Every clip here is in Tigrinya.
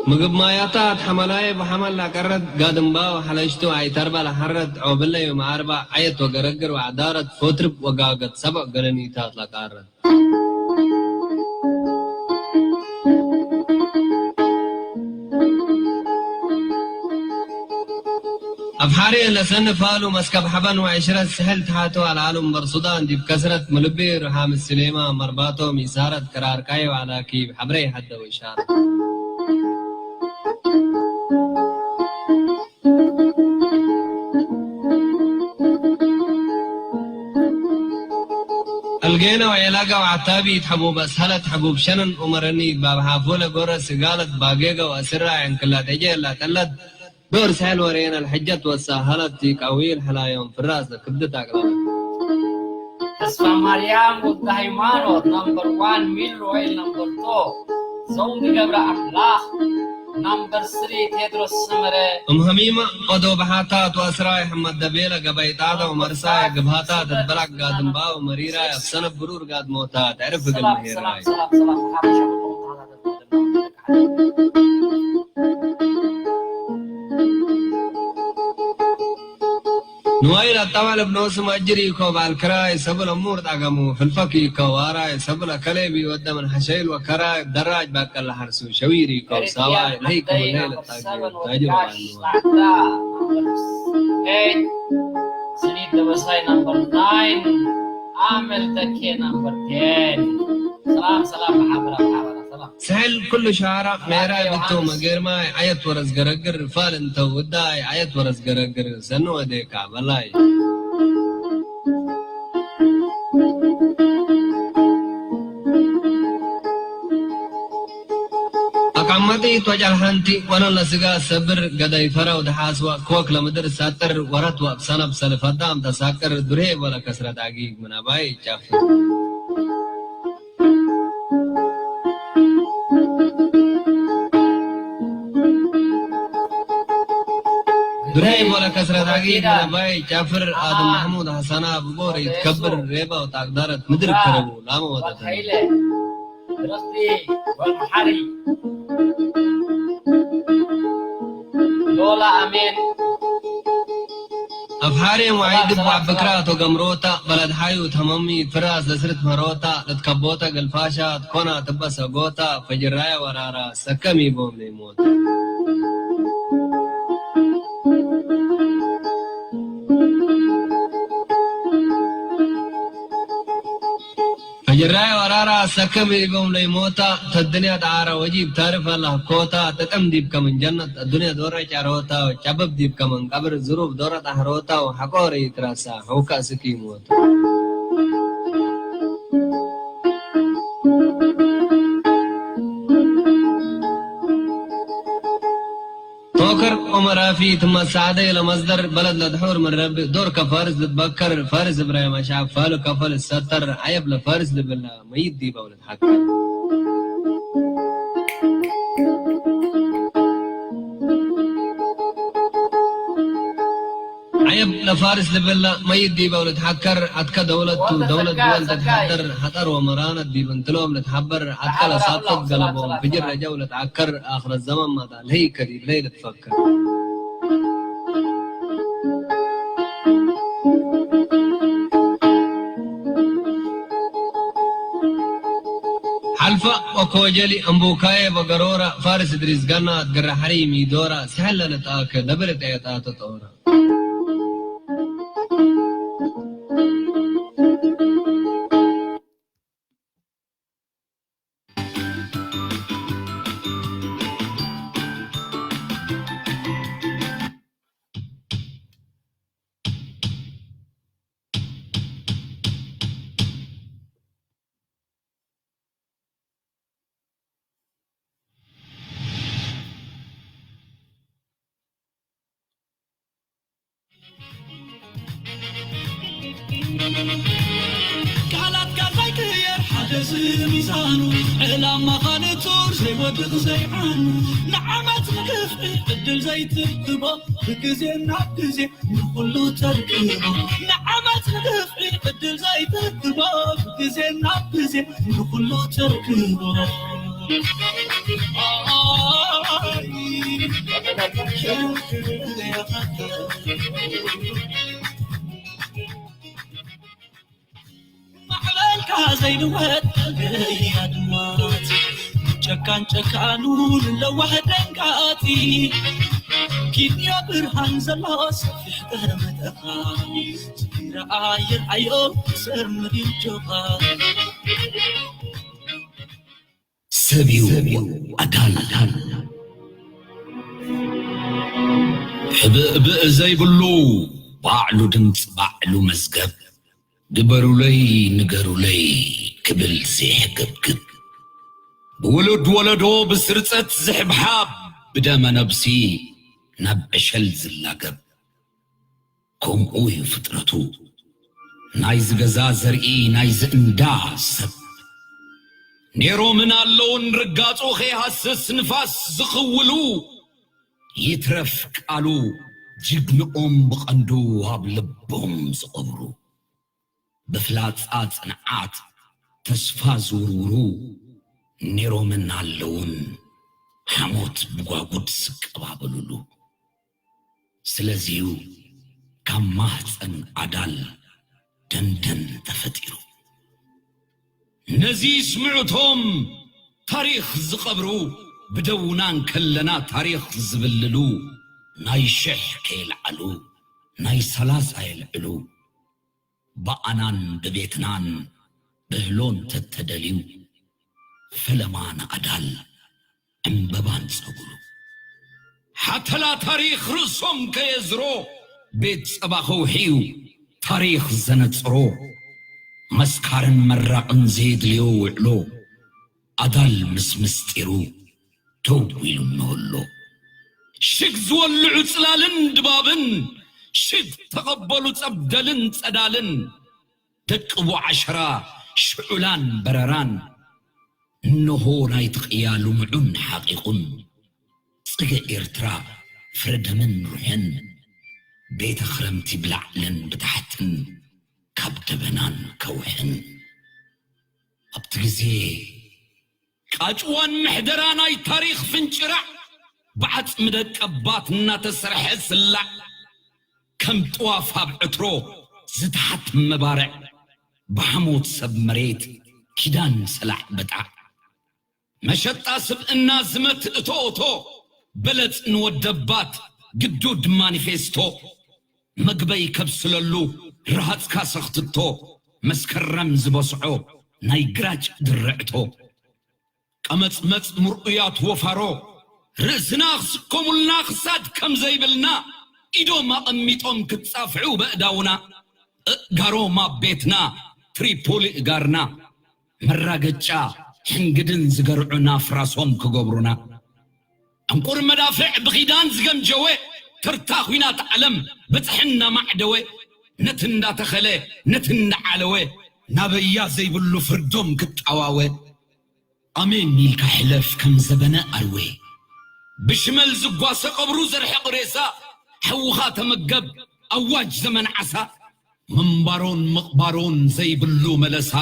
ምግብ ማያታት ሐመላየ ብሐመል ላቀረት፣ ጋድምባ ወሐለሽቱ ኣይተርባ ለሐረት፣ ዖብለይ ወመዓርባ ዓየት ወገረግር ወዐዳረት፣ ፎትርብ ወጋገት ሰብዕ ገለኒታት ላቃረት። ኣብ ሐሬ ለሰንፍ ኣሉ መስከብ ሐበን ወዕሽረት፣ ስሕል ተሓቱ ኣልኣሉ እምበር ሱዳን ዲብ ከስረት፣ ምልቤ ርሃም ስሌማ መርባቶም ይሳረት፣ ክራርካይ ወዓላኪ ብሐብረይ ሐደ ወሻረት። አልጌነ ወዔላጋ ወዓታቢ ይትሐቡብ አስሀለት፣ ሐቡብ ሸነን ኡመረኒ ባብ ሐፉለ ጎረ ስጋለት፣ ባጌገ ወአስራ ዕንክላት ዔጀ ላጠለት፣ ዶር ሰሕል ወሬነ ለሐጀት ወሳሀለት፣ ቲቀዊል ሐላዮም ፍራስ ለክብድት አቅለለት። ተስፋ ማርያም ወልደ ሃይማኖት፣ ናምበር ዋን፣ ሚል ሮይል ናምበር ቱ፣ ዘውዲ ገብረ ኣምላኽ፣ ናምበር ስሪ፣ ቴድሮስ ሰመረ። እም ሀሚመ ቀዶ በሓታት ወአስራይ፣ ሕመድ ደቤለ ገባይ ጣዕዳ ወመርሳይ፣ ግብሃታት እት በላዕ ጋድምባ ወመሪራይ፣ ኣብ ሰነብ ብሩር ጋድሞታት፣ ዕርፍ እግል ሰላም፣ መሄራይ። ሰላም፣ ሰላም፣ ሰላም፣ ሓበሻ ኩሎም ተኸታተልቲ ወደና። ንዋይል ኣጣዋል እብ ኖስም አጅር ኢኮ ባል ክራይ፣ ሰብል እሙር ጣገሙ ፍልፈክ ኢኮ ዋራይ፣ ሰብል አከሌብ ወደ ምን ሐሸይል ወከራይ፣ ደራጅ ባቀላ ሐርሱ ሸዊር ኢኮ ኤሪትሪያ ሳዋይ፣ ለይከ ቀደይ ወለይለ ናምበር ጣጊ ሰቨን ታጅር ወጋሽ ዋኑ። ጻዕዳ ናምበር ኤይት፣ ስኒት ደበሳይ ናምበር ናይን፣ አመል ተኬ ናምበር ቴን። ሰላም ሰላም፣ መሓበራ መሓበራ ሰላም። ስሕል ኩሉ ሸዋራ ሜራይ ብቶ ዮሃንስ። መጌርማይ ዓየት ወረዝ ገረግር ፋል እንተ ውዳይ ዓየት ወረዝ ገረግር ሰኑ ወዴካ በላይ። አቃመጢት ወጨል ሐንቲ ወነን ለስጋ ሰብር ገዳይ ፈራው ደሓስዋ ኮክ ለምድር ሳጥር ወረት ወአብ ሰነብ ሰልፍ አዳም ተሳቅር ዱሬ ወለ ከስረት አጊግ ምን አባይ ጨፍር። ብሬ ቦለ ከስረት አጊድ ነባይ ጫፍር አድም መሕሙድ ሐሰና ብቦር ይትከብር ሬባ ወጣቅዳረት ምድር ከረቡ ላመ ወደተ። ኃይለ፣ ረፍቲ፣ ወልመሓሪ፣ ሎላ አሜን። አፍሓሬም ወዓይ ድብ ወዐብክራ ቶገምሮታ፣ በለድ ሓዩ ተመሚ፣ ፍራስ ለስርት መሮታ፣ ለትከቦተ ገልፋሻ፣ ትኮና ትበሰ ጎታ፣ ፈጅራየ ወራራ፣ ሰከም ይቦም ለይሞት። ፈጅራይ ወራራ ሰከም ኢቦም ለይሞታ፣ ተድንያ ጣራ ወጂብ ታርፍ አላህ ኮታ፣ ተጠም ዲብ ከምን ጀነት፣ አዱንያ ዶረ ጫሮታ፣ ጨበብ ዲብ ከምን ቀብር፣ ዝሩብ ዶረ ጣህሮታ፣ ወሐቆር ይትረሳ፣ ሑካ ስኪ ሞት። ቶከር ኦመራፊ ትመሳዕደ ለመስደር በለድ ለድሑር ምን ረቢ ዶር ከፋርስ ልትበከር ፋርስ እብራሂም አሻብ ፋሉ ከፈል ሰተር ዓየብ ለፋርስ ልብላ መይት ዲበው ልትሓከር። ዓየብ ለፋርስ ልብላ መይት ዲበው ልትሓከር። አትከ ደውለቱ ደውለት ድወል ተትሓደር ሐጠር ወመራነት ዲብ እንትሎም ልትሓበር። አትከ ለሳቅጥ ገለቦም ፍጅር ረጀው ልትዓከር። አኽረት ዘመን ማዳ ለህይ ከዲብ ለይ ልትፈ ሐልፈ ወኮጀሊ እምቡካዬ በገሮራ ፋርስ እድሪስ ገና ትግረ ሐሪ ሚዶራ ስሐለ ልጣከ ለብር ጤጣ ተጦራ። ቃላትካ ዘይቅየር ሓደ ዝሚዛኑ ዕላማኻ ንጹር ዘይወድቕ ዘይዓኑ ንዓመት ንክፍሊ ዕድል ዘይትርክቦ ብግዜ ናብ ግዜ ንኹሉ ተርክቦ ንዓመት ንክፍሊ ዕድል ዘይትርክቦ ብግዜ ናብ ግዜ ንኹሉ ተርክቦ። ማዕበልካ ዘይንወድ ኣድማት፣ ጨካን ጨካኑ ንለዋህ ደንጋጺ። ኪድዮ ብርሃን ዘሎ ሰፊሕ ገረመተኻ፣ ዝረኣየ ኣዮ ሰብ ምድር ጆኻ። ሰብዩ ኣዳል። ሕብእብእ ዘይብሉ ባዕሉ ድምፂ ባዕሉ መዝገብ፣ ግበሩለይ ንገሩለይ ክብል ዘይሕገብግብ፣ ብውሉድ ወለዶ ብስርፀት ዝሕብሓብ፣ ብደመ ነብሲ ናብ ዕሸል ዝላገብ። ከምኡ እዩ ፍጥረቱ፣ ናይዚ ገዛ ዘርኢ ናይዚ እንዳ ሰብ። ኔሮምን ኣለውን ርጋጹ ከይሃስስ ንፋስ ዝኽውሉ፣ ይትረፍ ቃሉ ጅግንኦም ብቐንዱ ኣብ ልቦም ዝቐብሩ። ብፍላጻ ጽንዓት ተስፋ ዝውርውሩ፣ ኔሮምን ኣለውን ሓሞት ብጓጉድ ዝቀባበሉሉ። ስለዚዩ ካብ ማህፀን ኣዳል ደንደን ተፈጢሩ። ነዚ ስምዑቶም ታሪኽ ዝቐብሩ፣ ብደውና እንከለና ታሪኽ ዝብልሉ፣ ናይ ሽሕ ከየልዓሉ ናይ ሰላሳ የልዕሉ። ብኣናን ብቤትናን ብህሎ እንተተደልዩ፣ ፈለማ ንኣዳል ዕምበባ እንጸጉሉ። ሓተላ ታሪኽ ርእሶም ከየዝሮ፣ ቤት ጸባ ከውሕዩ ታሪኽ ዘነጽሮ፣ መስካርን መራቕን ዘየድልዮ ውዕሎ፣ ኣዳል ምስ ምስጢሩ ደው ኢሉ እንሆሎ። ሽግ ዝወልዑ ጽላልን ድባብን፣ ሽግ ተቐበሉ ጸብደልን ጸዳልን፣ ደቂ ቡዓሸራ ሽዑላን በረራን፣ እንሆ ናይቲ ቅያ ልሙዑን ሓቂቑን፣ ጽገ ኤርትራ ፍረ ደምን ሩሕን፣ ቤተ ክረምቲ ብላዕልን ብታሕትን ካብ ደበናን ከውሕን። ኣብቲ ግዜ ቃጭዋን ምሕደራ ናይ ታሪኽ ፍንጭራዕ፣ ብዓጽሚ ደቀባት እናተሰርሐ ስላዕ፣ ከም ጥዋፍ ኣብ ዕትሮ ዝተሓት መባርዕ፣ ብሓሞት ሰብ መሬት ኪዳን ሰላዕ በጣዕ፣ መሸጣ ስብእና ዝመት እቶ እቶ፣ በለጽ ንወደባት ግዱድ ማኒፌስቶ፣ መግበይ ከብስለሉ ረሃጽካ ሰኽትቶ፣ መስከረም ዝበስዖ ናይ ግራጭ ድርዕቶ። ቀመጽመጽ ምርኡያት ወፋሮ፣ ርእስና ክስከሙልና ክሳድ ከም ዘይብልና፣ ኢዶም ኣቐሚጦም ክጻፍዑ በእዳውና፣ እእጋሮም ኣብ ቤትና፣ ትሪፖሊ እጋርና፣ መራገጫ ሕንግድን ዝገርዑና ፍራሶም ክገብሩና። ዕንቁር መዳፍዕ ብኺዳን ዝገምጀወ፣ ተርታ ኹናት ዓለም በጽሐና ማዕደወ፣ ነቲ እንዳተኸለ ነቲ እንዳዓለወ፣ ናበያ ዘይብሉ ፍርዶም ክጣዋወ። ኣሜን ኢልካ ሕለፍ ከም ዘበነ ኣርዌ። ብሽመል ዝጓሰ ቀብሩ ዘርሕቕ ሬሳ፣ ሓውኻ ተመገብ ኣዋጅ ዘመን ዓሳ። ምንባሮን ምቕባሮን ዘይብሉ መለሳ፣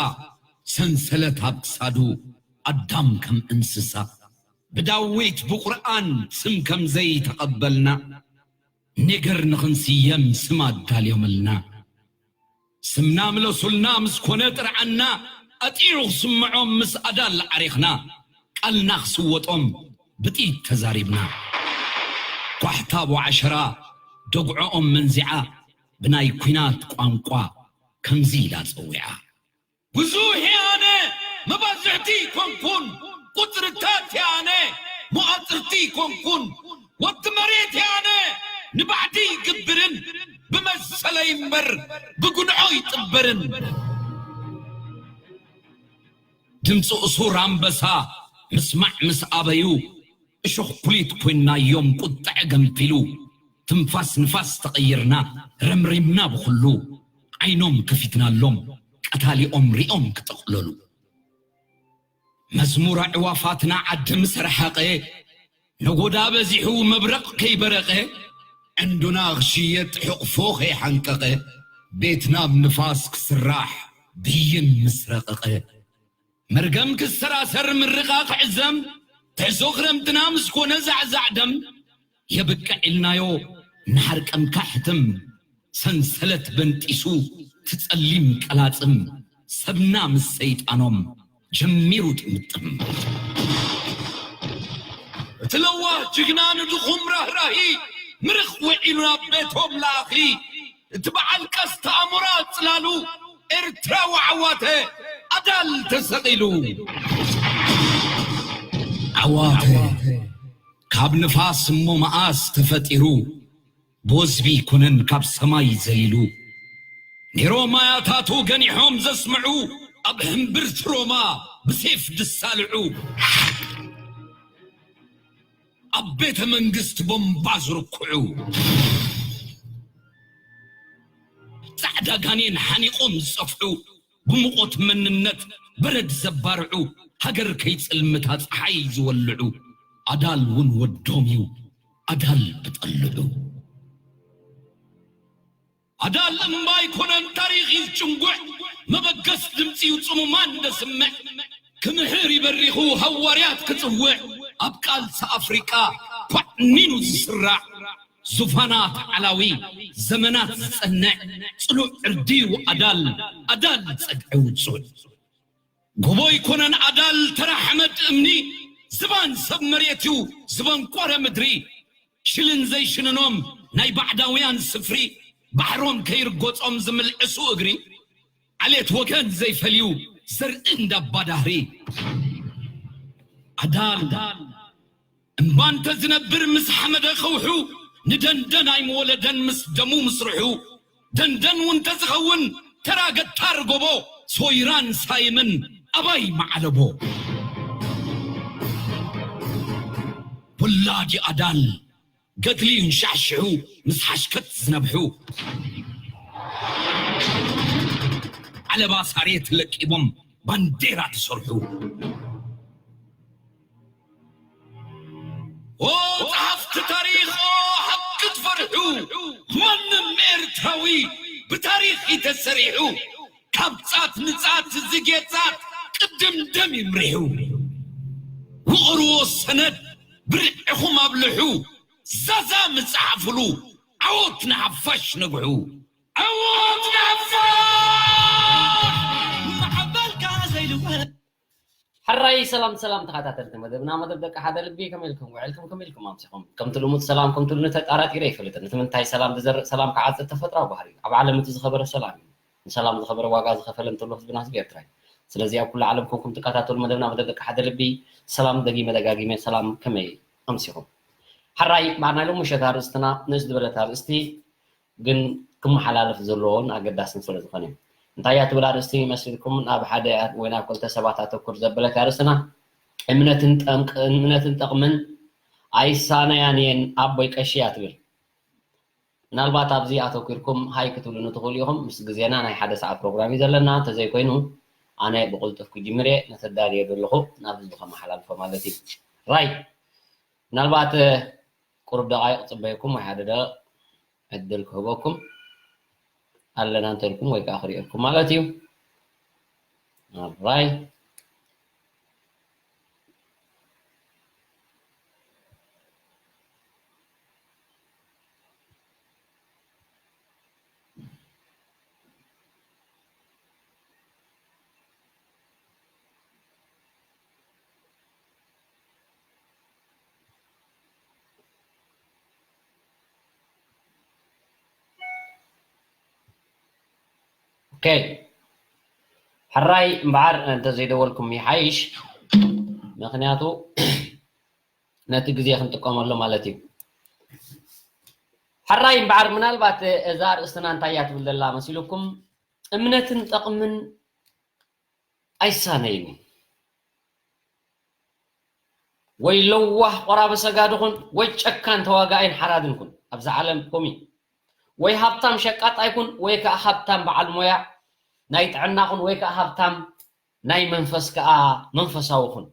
ሰንሰለት ኣብ ክሳዱ ኣዳም ከም እንስሳ። ብዳዊት ብቁርኣን ስም ከም ዘይተቐበልና፣ ነገር ንኽንስየም ስም ኣዳልዮምልና። ስምና ምለሱልና ምስ ኮነ ጥርዓና፣ ኣጢዑ ክስምዖም ምስ ኣዳል ዓሪኽና፣ ቃልና ክስወጦም ብጥይት ተዛሪብና። ኳሕታ ኣቡዓሸራ ደግዖኦም መንዚዓ፣ ብናይ ኲናት ቋንቋ ከምዚ ኢላ ጸዊዓ። ብዙሕ እየ ኣነ፣ መባዝሕቲ ኣይኮንኩን፣ ቁጽርታት እየ ኣነ፣ መቓጽርቲ ኣይኮንኩን፣ ወዲ መሬት እየ ኣነ፣ ንባዕዲ ይግብርን፣ ብመሰለይ እምበር ብጉንዖ ይጥበርን። ድምፂ እሱር ኣንበሳ ምስማዕ ምስ ኣበዩ፣ እሾኽ ኩሊት ኮይናዮም ቁጥዐ ገንፊሉ፣ ትንፋስ ንፋስ ተቐይርና ረምሪምና ብኹሉ፣ ዓይኖም ከፊትናሎም ቀታሊኦም ሪኦም ክጥቕለሉ። መዝሙር ኣዕዋፋትና ዓዲ ምስ ረሓቐ፣ ነጎዳ በዚሑ መብረቕ ከይበረቐ፣ ዕንዱና ክሽየጥ ሕቕፎ ከይሓንቀቐ፣ ቤትና ብንፋስ ክስራሕ ብይን ምስ ረቐቐ፣ መርገም ክሰራሰር ምርቓ ክዕዘም፣ ትሕዞ ክረምትና ምስ ኮነ ዛዕዛዕ ደም፣ የብቅዕ ኢልናዮ ንሓርቀምካ ሕትም፣ ሰንሰለት በንጢሱ ትጸሊም ቀላጽም፣ ሰብና ምስ ሰይጣኖም ጀሚሩ ጥምጥም። እቲ ለዋህ ጅግና ንድኹም ራህራሂ፣ ምርኽ ውዒሉ ናብ ቤቶም ለኣኺ፣ እቲ በዓል ቀስቲ ኣሞራ ጽላሉ፣ ኤርትራዊ ዓዋተ ኣዳል ተሰቒሉ። ዓዋተ ካብ ንፋስ እሞ መኣስ ተፈጢሩ፣ ቦዝቢ ኮነን ካብ ሰማይ ዘሊሉ። ኔሮም ኣያታቱ ገኒሖም ዘስምዑ፣ ኣብ ሕምብርቲ ሮማ ብሴፍ ዝሳልዑ፣ ኣብ ቤተ መንግስት ቦምባ ዝርኩዑ፣ ጻዕዳ ጋኔን ሓኒቖም ዝጸፍዑ፣ ብሙቐት መንነት በረድ ዘባርዑ፣ ሃገር ከይጽልምታ ጸሓይ ዝወልዑ፣ ኣዳል እውን ወዶም እዩ፣ ኣዳል ብጠልዑ። ኣዳል እምባ ኣይኮነን ታሪኽ እዩ ዝጭንጉዕ፣ መበገስ ድምጺ እዩ ጽሙማን ደስምዕ። ክምህር ይበሪኹ ሃዋርያት ክጽውዕ፣ ኣብ ቃልሲ ኣፍሪቃ ኳዕኒኑ ዝስራዕ፣ ዙፋናት ዓላዊ ዘመናት ዝጸንዕ፣ ጽኑዕ ዕርዲ እዩ ኣዳል፣ ኣዳል ጸግዒ ውጹዕ። ጎቦ ኣይኮነን ኣዳል ተራ ሓመድ እምኒ፣ ዝባን ሰብ መሬት እዩ ዝበንቆረ ምድሪ። ሽልን ዘይሽንኖም ናይ ባዕዳውያን ስፍሪ፣ ባሕሮም ከይርጎጾም ዝምልዕሱ እግሪ፣ ዓሌት ወገን ዘይፈልዩ ዘርኢ እንዳባ ዳህሪ። ኣዳል እምባ እንተ ዝነብር ምስ ሓመደ ከውሑ፣ ንደንደን ኣይምወለደን ምስ ደሙ ምስርሑ። ደንደን እውን ተዝኸውን ተራ ገታር ጎቦ፣ ሶይራን ሳይምን ኣባይ መዓለቦ። ወላዲ ኣዳል ገድሊ እንሻሽሑ ምስ ሓሽከት ዝነብሑ፣ ዓለባ ሳሬት ለቂቦም ባንዴራ ዝሰርሑ። ኦ ጸሓፍቲ ታሪኽ፣ ኦ ሓቂ ትፈርሑ፣ ማንም ኤርትራዊ ብታሪኽ እዩ ተሰሪሑ። ካብ ጻት ንጻት ዝጌጻት ቅድም ደም ይምሪሑ። ውቕርዎ ሰነድ ብርዕኹም ኣብልሑ፣ ዛዛ ምጽሓፍሉ፣ ዓወት ንሓፋሽ ነግሑ። ዓወት ንሓፋሽ! ማዕበልካ ዘይልወጥ። ሕራይ ሰላም ሰላም ተኸታተልቲ መደብና፣ መደብ ደቂ ሓደ ልቢ፣ ከመይ ኢልኩም ውዕልኩም፣ ከመይ ኢልኩም ኣምሲኹም? ከምቲ ልሙድ ሰላም ከምቲ ንተጣራጢረ ይፈልጥን። እቲ ምንታይ ሰላም ዝዘርእ ሰላም ክዓጽድ ተፈጥራዊ ባህሪ እዩ። ኣብ ዓለም እቲ ዝኸበረ ሰላም እዩ። ንሰላም ዝኸበረ ዋጋ ዝኸፈለ እንተሎ ህዝብና ህዝቢ ኤርትራ እዩ። ስለዚ ኣብ ኩሉ ዓለም ኮንኩም ትከታተሉ መደብና መደብ ደቂ ሓደ ልቢ፣ ሰላም ደጊመ ደጋጊመ ሰላም፣ ከመይ ኣምሲኹም? ሕራይ በዓል ናይ ሎሚ ምሸት ኣርእስትና ንእስ ዝበለት ኣርእስቲ ግን ክመሓላለፍ ዘለዎን ኣገዳስን ስለ ዝኾነ እዩ። እንታይ እያ ትብል ኣርእስቲ ይመስልኩም? ናብ ሓደ ወይ ናብ ክልተ ሰባት ኣተኩር ዘበለት ኣርእስትና እምነትን ጠምቅ-፣ እምነትን ጠቕምን ኣይሳነያን እየን ኣቦይ ቀሺ እያ ትብል። ምናልባት ኣብዚ ኣተኩርኩም ሃይ ክትብሉኒ ትኽእሉ ኢኹም። ምስ ግዜና ናይ ሓደ ሰዓት ፕሮግራም እዩ ዘለና። እንተዘይኮይኑ ኣነ ብቕልጡፍ ክጅምር እየ። ነተዳልየ ዘለኹ ናብ ህዝቢ ከመሓላልፎ ማለት እዩ። ራይ ምናልባት ቁሩብ ደቓይቕ ጽበየኩም ወይ ሓደ ደቂቕ ዕድል ክህበኩም ኣለና እንተልኩም ወይ ከኣ ክርእየኩም ማለት እዩ። ኦራይ። ኦኬ። ሕራይ እምበኣር እንተዘይደወልኩም ይሓይሽ፣ ምኽንያቱ ነቲ ግዜ ክንጥቀመሉ ማለት እዩ። ሕራይ እምበኣር ምናልባት እዛ ኣርእስትና እንታይ እያ ትብል ዘላ መሲሉኩም? እምነትን ጠቕምን ኣይሳነይን እዩ። ወይ ለዋህ ቆራቢ ሰጋዲ ኩን ወይ ጨካን ተዋጋኣይን ሓራድን ኩን። ኣብዛ ዓለም ከምኡ እዩ። ወይ ሃብታም ሸቃጣይ ኩን ወይ ከኣ ሃብታም በዓል ሞያ ናይ ጥዕና ኩን ወይ ከኣ ሃብታም ናይ መንፈስ ከኣ መንፈሳዊ ኩን።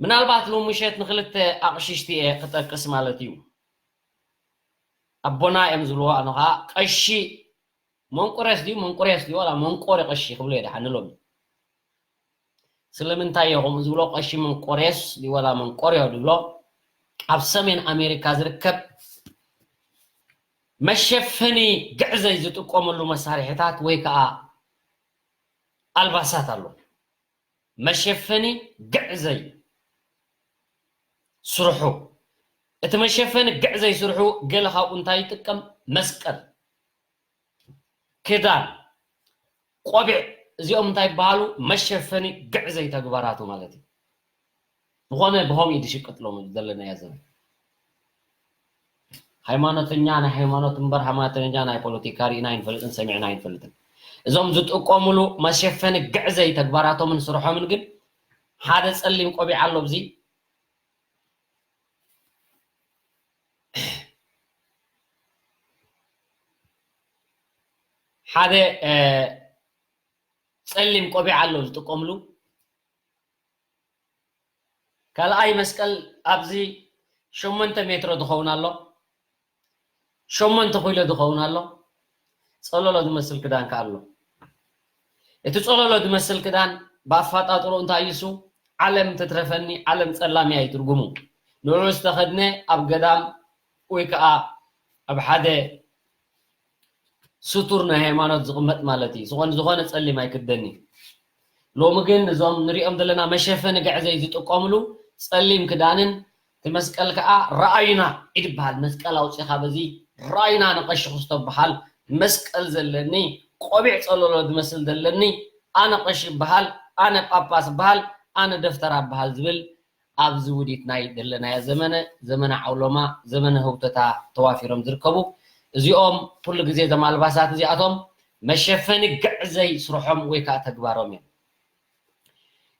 ምናልባት ሎሚ ምሸት ንክልተ ኣቕሽሽቲ እየ ክጠቅስ ማለት እዩ። ኣቦና እዮም ዝብልዎ፣ ኣነ ኸኣ ቀሺ መንቁሬስ ድዩ መንቁሬስ ድዩ ዋላ መንቆሪ ቀሺ ክብሎ እየ ደሓን ሎሚ። ስለምንታይ እዮ ከምኡ ዝብሎ? ቀሺ መንቆሬስ ድዩ ዋላ መንቆርዮ ድብሎ? ኣብ ሰሜን ኣሜሪካ ዝርከብ መሸፈኒ ግዕዘይ ዝጥቀመሉ መሳርሒታት ወይ ከዓ ኣልባሳት ኣሎ። መሸፈኒ ግዕዘይ ስርሑ፣ እቲ መሸፈኒ ግዕዘይ ስርሑ ገለ ካብኡ እንታይ ይጥቀም? መስቀል፣ ክዳን፣ ቆቢዕ፣ እዚኦም እንታይ ይበሃሉ? መሸፈኒ ግዕዘይ ተግባራቱ ማለት እዩ። ዝኾነ ብኸምኡ እዩ ዝሽቅጥ ሎም ዘለናዮ ዘመን። ሃይማኖተኛ ናይ ሃይማኖት እምበር ሃይማኖተኛ ናይ ፖለቲካ ርኢና ኣይንፈልጥን፣ ሰሚዕና ኣይንፈልጥን። እዞም ዝጥቀሙሉ መሸፈኒ ግዕዘይ ተግባራቶምን ስርሖምን ግን ሓደ ጸሊም ቆቢዕ ኣሎ ኣብዚ ሓደ ጸሊም ቆቢዕ ኣሎ ዝጥቀምሉ። ካልኣይ መስቀል ኣብዚ ሸሞንተ ሜትሮ ዝኸውን ኣሎ፣ ሸሞንተ ኪሎ ዝኸውን ኣሎ። ጸለሎ ዝመስል ክዳን ከኣ ኣሎ። እቲ ጸለሎ ዝመስል ክዳን ብኣፋጣጥሮ እንታይ እዩ እሱ? ዓለም ትትረፈኒ፣ ዓለም ጸላም እያ እዩ ትርጉሙ። ንዑ ዝተኸድነ ኣብ ገዳም ወይ ከዓ ኣብ ሓደ ስቱር ናይ ሃይማኖት ዝቕመጥ ማለት እዩ። ዝኾነ ዝኾነ ጸሊም ኣይክደን እዩ። ሎሚ ግን እዞም ንሪኦም ዘለና መሸፈኒ ግዕዘይ ዝጥቀምሉ ጸሊም ክዳንን እቲ መስቀል ከዓ ረኣዩና ይድበሃል። መስቀል ኣውፂኻ በዚ ረኣዩና ንቐሺ ክስቶ በሃል። መስቀል ዘለኒ ቆቢዕ ጸለሎ ዝመስል ዘለኒ ኣነ ቀሺ ይበሃል፣ ኣነ ጳጳስ ይበሃል፣ ኣነ ደፍተራ ይበሃል ዝብል ኣብዚ ውዲት ናይ ዘለናዮ ዘመነ ዘመነ ዓውሎማ ዘመነ ህውተታ ተዋፊሮም ዝርከቡ እዚኦም ኩሉ ግዜ እዞም ኣልባሳት እዚኣቶም መሸፈኒ ግዕዘይ ስርሖም ወይ ከዓ ተግባሮም እዮም።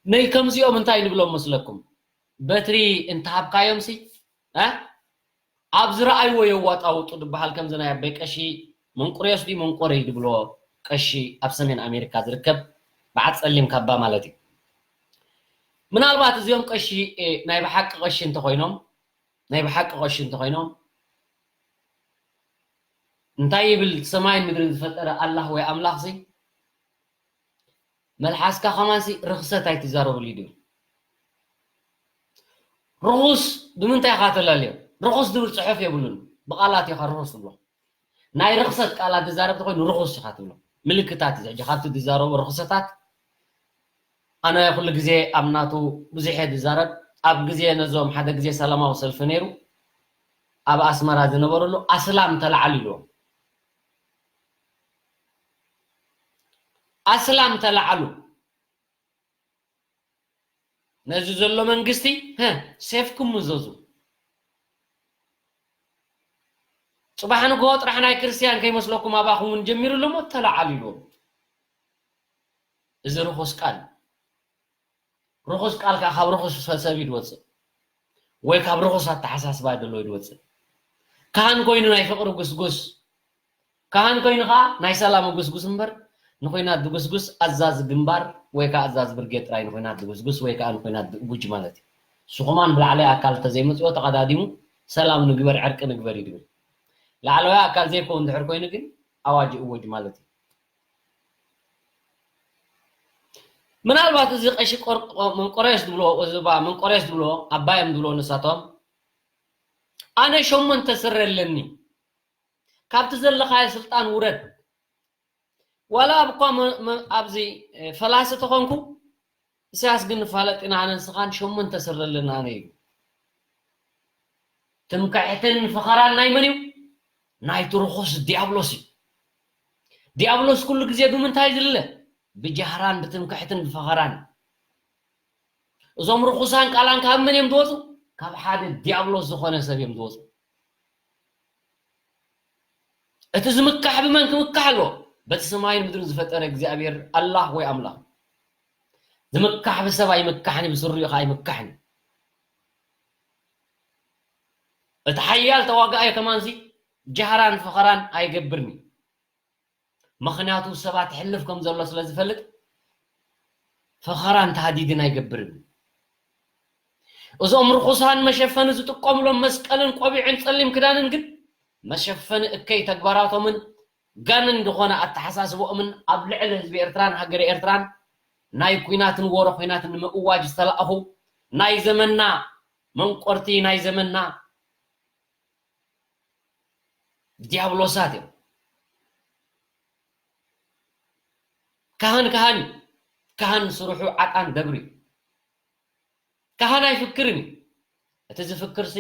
ነይ ከምዚኦም እንታይ ንብሎም መስለኩም? በትሪ እንተሃብካዮም ሲ ኣብ ዝረኣይዎ የዋጣውጡ ዝበሃል ከምዚ ናይ ኣበይ ቀሺ መንቁሬዎስ ድዩ መንቆረይ ዝብሎ ቀሺ ኣብ ሰሜን ኣሜሪካ ዝርከብ በዓል ጸሊም ካባ ማለት እዩ። ምናልባት እዚኦም ቀሺ ናይ ብሓቂ ቀሺ እንተኮይኖም ናይ ብሓቂ ቀሺ እንተኮይኖም እንታይ ይብል ሰማይን ምድርን ዝፈጠረ ኣላህ ወይ ኣምላኽ ሲ መልሓስካ ከማንሲ ርኽሰት ኣይትዛረብሉ ድዩ? ርኹስ ብምንታይ ኢኻ ተላልዮ? ርኹስ ዝብል ጽሑፍ የብሉን። ብቓላት ኢኻ ርኹስ ትብሎ። ናይ ርኽሰት ቃላት ዝዛረብ ተኮይኑ ርኹስ ኢኻ ትብሎ። ምልክታት እዚ ሕጂ ካብቲ ዝዛረቦ ርኽሰታት ኣነ ኩሉ ግዜ ኣብ ናቱ ብዙሕ እየ ዝዛረብ። ኣብ ግዜ ነዞም ሓደ ግዜ ሰላማዊ ሰልፊ ነይሩ ኣብ ኣስመራ ዝነበረሉ ኣስላም ተላዓሉ ኢልዎም። ኣስላም ተላዓሉ ነዚ ዘሎ መንግስቲ ሴፍኩም ምዘዙ። ፅባሕ ንግሆ ጥራሕ ናይ ክርስትያን ከይመስለኩም ኣባኹም እውን ጀሚሩ ኣሎ እሞ ተለዓሉ ኢልዎም። እዚ ርኹስ ቃል ርኹስ ቃል ከዓ ካብ ርኹስ ሰብ እዩ ዝወፅእ ወይ ካብ ርኹስ ኣተሓሳስባ ደሎ እዩ ዝወፅእ። ካህን ኮይኑ ናይ ፍቅሪ ጉስጉስ ካህን ኮይኑ ከዓ ናይ ሰላም ጉስጉስ እምበር ንኩናት ዝጉስጉስ ኣዛዚ ግንባር ወይ ከዓ ኣዛዚ ብርጌድ ጥራይ ንኩናት ዝጉስጉስ ወይ ከዓ ንኩናት ዝእውጅ ማለት እዩ። እሱ ከማን ብላዕላይ ኣካል እንተዘይመፅኦ ተቐዳዲሙ ሰላም ንግበር ዕርቂ ንግበር እዩ ዝብል። ላዕለዋይ ኣካል ዘይከውን ድሕር ኮይኑ ግን ኣዋጅ እወጅ ማለት እዩ። ምናልባት እዚ ቀሺ መንቆሬዎስ ዝብሎ እዚ መንቆሬዎስ ዝብሎ ኣባዮም ዝብሎ ንሳቶም ኣነ ሸሞንተ ስረ ኣለኒ ካብቲ ዘለኻዮ ስልጣን ውረድ። ዋላ ኣብ እኳ ኣብዚ ፈላሲ ተኾንኩ፣ ኢሳያስ ግን ንፋለጥ ኢና ኣነ ንስኻን ሸሞንተ ስረ ኣለና ኣነ ኢሉ። ትምክሕትን ፈኸራን ናይ መን እዩ? ናይቲ ርኹስ ዲያብሎስ እዩ። ዲያብሎስ ኩሉ ግዜ ብምንታይ ዝልለ? ብጃህራን ብትምክሕትን ብፈኸራን። እዞም ርኹሳን ቃላን ካብ መን እዮም ዝወፁ? ካብ ሓደ ዲያብሎስ ዝኾነ ሰብ እዮም ዝወፁ። እቲ ዝምካሕ ብመን ክምካሕ ኣለዎ? በቲ ሰማይን ምድርን ዝፈጠረ እግዚኣብሔር ኣላህ ወይ ኣምላኽ። ዝምካሕ ብሰብ ኣይምካሕን፣ ብስሪኡ ከዓ ኣይምካሕን። እቲ ሓያል ተዋጋኣይ ከማንሲ ጃህራን ፈኸራን ኣይገብርን እዩ። ምኽንያቱ ሰባት ሕልፍ ከም ዘሎ ስለ ዝፈልጥ ፈኸራን ተሃዲድን ኣይገብርን። እዞም ርኹሳን መሸፈኒ ዝጥቀምሎም መስቀልን ቆቢዕን ጸሊም ክዳንን ግን መሸፈኒ እከይ ተግባራቶምን ጋንን ዝኾነ ኣተሓሳስቦኦምን ኣብ ልዕሊ ህዝቢ ኤርትራን ሃገረ ኤርትራን ናይ ኲናትን ወረ ኲናትን ንምእዋጅ ዝተላእኹ ናይ ዘመንና መንቆርቲ ናይ ዘመንና ዲያብሎሳት እዮም። ካህን ካህን እዩ። ካህን ስርሑ ዓጣን ደብሪ እዩ። ካህን ኣይፍክርን እዩ። እቲ ዝፍክርሲ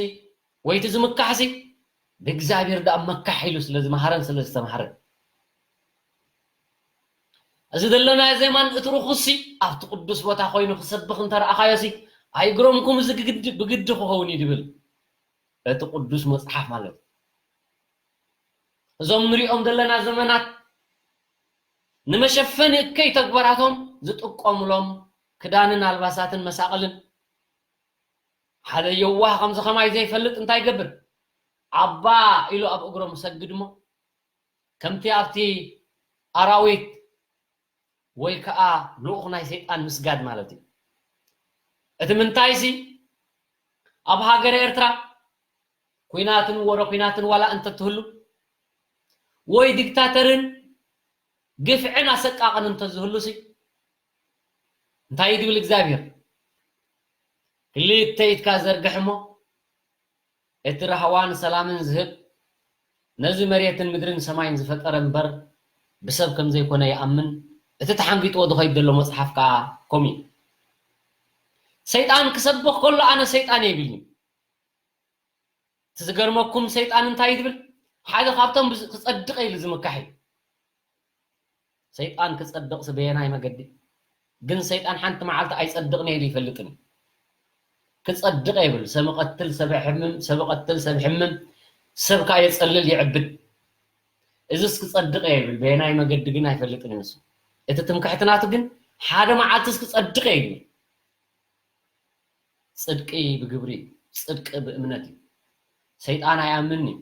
ወይ እቲ ዝምካሕሲ ብእግዚኣብሔር ደኣ መካሕ ኢሉ ስለ ዝመሃረን ስለ ዝተምሃረን። እዚ ዘለናዮ ዜማን እቲ ርኹስሲ ኣብቲ ቅዱስ ቦታ ኮይኑ ክሰብኽ እንተረኣኻዮሲ ኣይግረምኩም፣ እዚ ግግድ-፣ ብግዲ ክኸውን እዩ ዝብል እቲ ቅዱስ መጽሓፍ ማለት እዩ። እዞም ንሪኦም ዘለና ዘመናት ንመሸፈኒ እከይ ተግባራቶም ዝጥቀሙሎም ክዳንን ኣልባሳትን መሳቕልን ሓደ የዋህ ከምዚ ከማይ ዘይፈልጥ እንታይ ይገብር? ዓባ ኢሉ ኣብ እግሮም ሰግድ እሞ ከምቲ ኣብቲ ኣራዊት ወይ ከዓ ልኡኽ ናይ ሰይጣን ምስጋድ ማለት እዩ። እቲ ምንታይሲ ኣብ ሃገረ ኤርትራ ኲናትን ወረ ኲናትን ዋላ እንተትህሉ ወይ ዲክታተርን ግፍዕን ኣሰቃቕን እንተዝህሉሲ እንታይ እዩ ዝብል እግዚኣብሔር? ክልተ ኢድካ ዘርግሕ እሞ እቲ ራህዋን ሰላምን ዝህብ ነዚ መሬትን ምድርን ሰማይን ዝፈጠረ እምበር ብሰብ ከም ዘይኮነ ይኣምን። እቲ ተሓንጊጥዎ ዝኸይድ ዘሎ መጽሓፍ ከኣ ከምኡ እዩ። ሰይጣን ክሰብኽ ከሎ ኣነ ሰይጣን እየ ይብልኒ። እቲ ዝገርመኩም ሰይጣን እንታይ እዩ ዝብል? ሓደ ካብቶም ብዝ-፣ ክጸድቕ ኢሉ ዝምካሕ እዩ። ሰይጣን ክጸድቕሲ በየናይ መገዲ? ግን ሰይጣን ሓንቲ መዓልቲ ኣይጸድቕን ኢሉ ይፈልጥን እዩ። ክጸድቕ የብል። ሰብ እቐትል፣ ሰብ እሕምም፣ ሰብ እቐትል፣ ሰብ እሕምም፣ ሰብ ከኣ የጸልል፣ የዕብድ። እዝስ ክጸድቕ የብል። በየናይ መገዲ ግን ኣይፈልጥን እዩ ንሱ። እቲ ትምክሕቲ ናቱ ግን ሓደ መዓልትስ ክጸድቕ እዩ ይብል። ጽድቂ ብግብሪ እዩ። ጽድቂ ብእምነት እዩ። ሰይጣን ኣይኣምንን እዩ።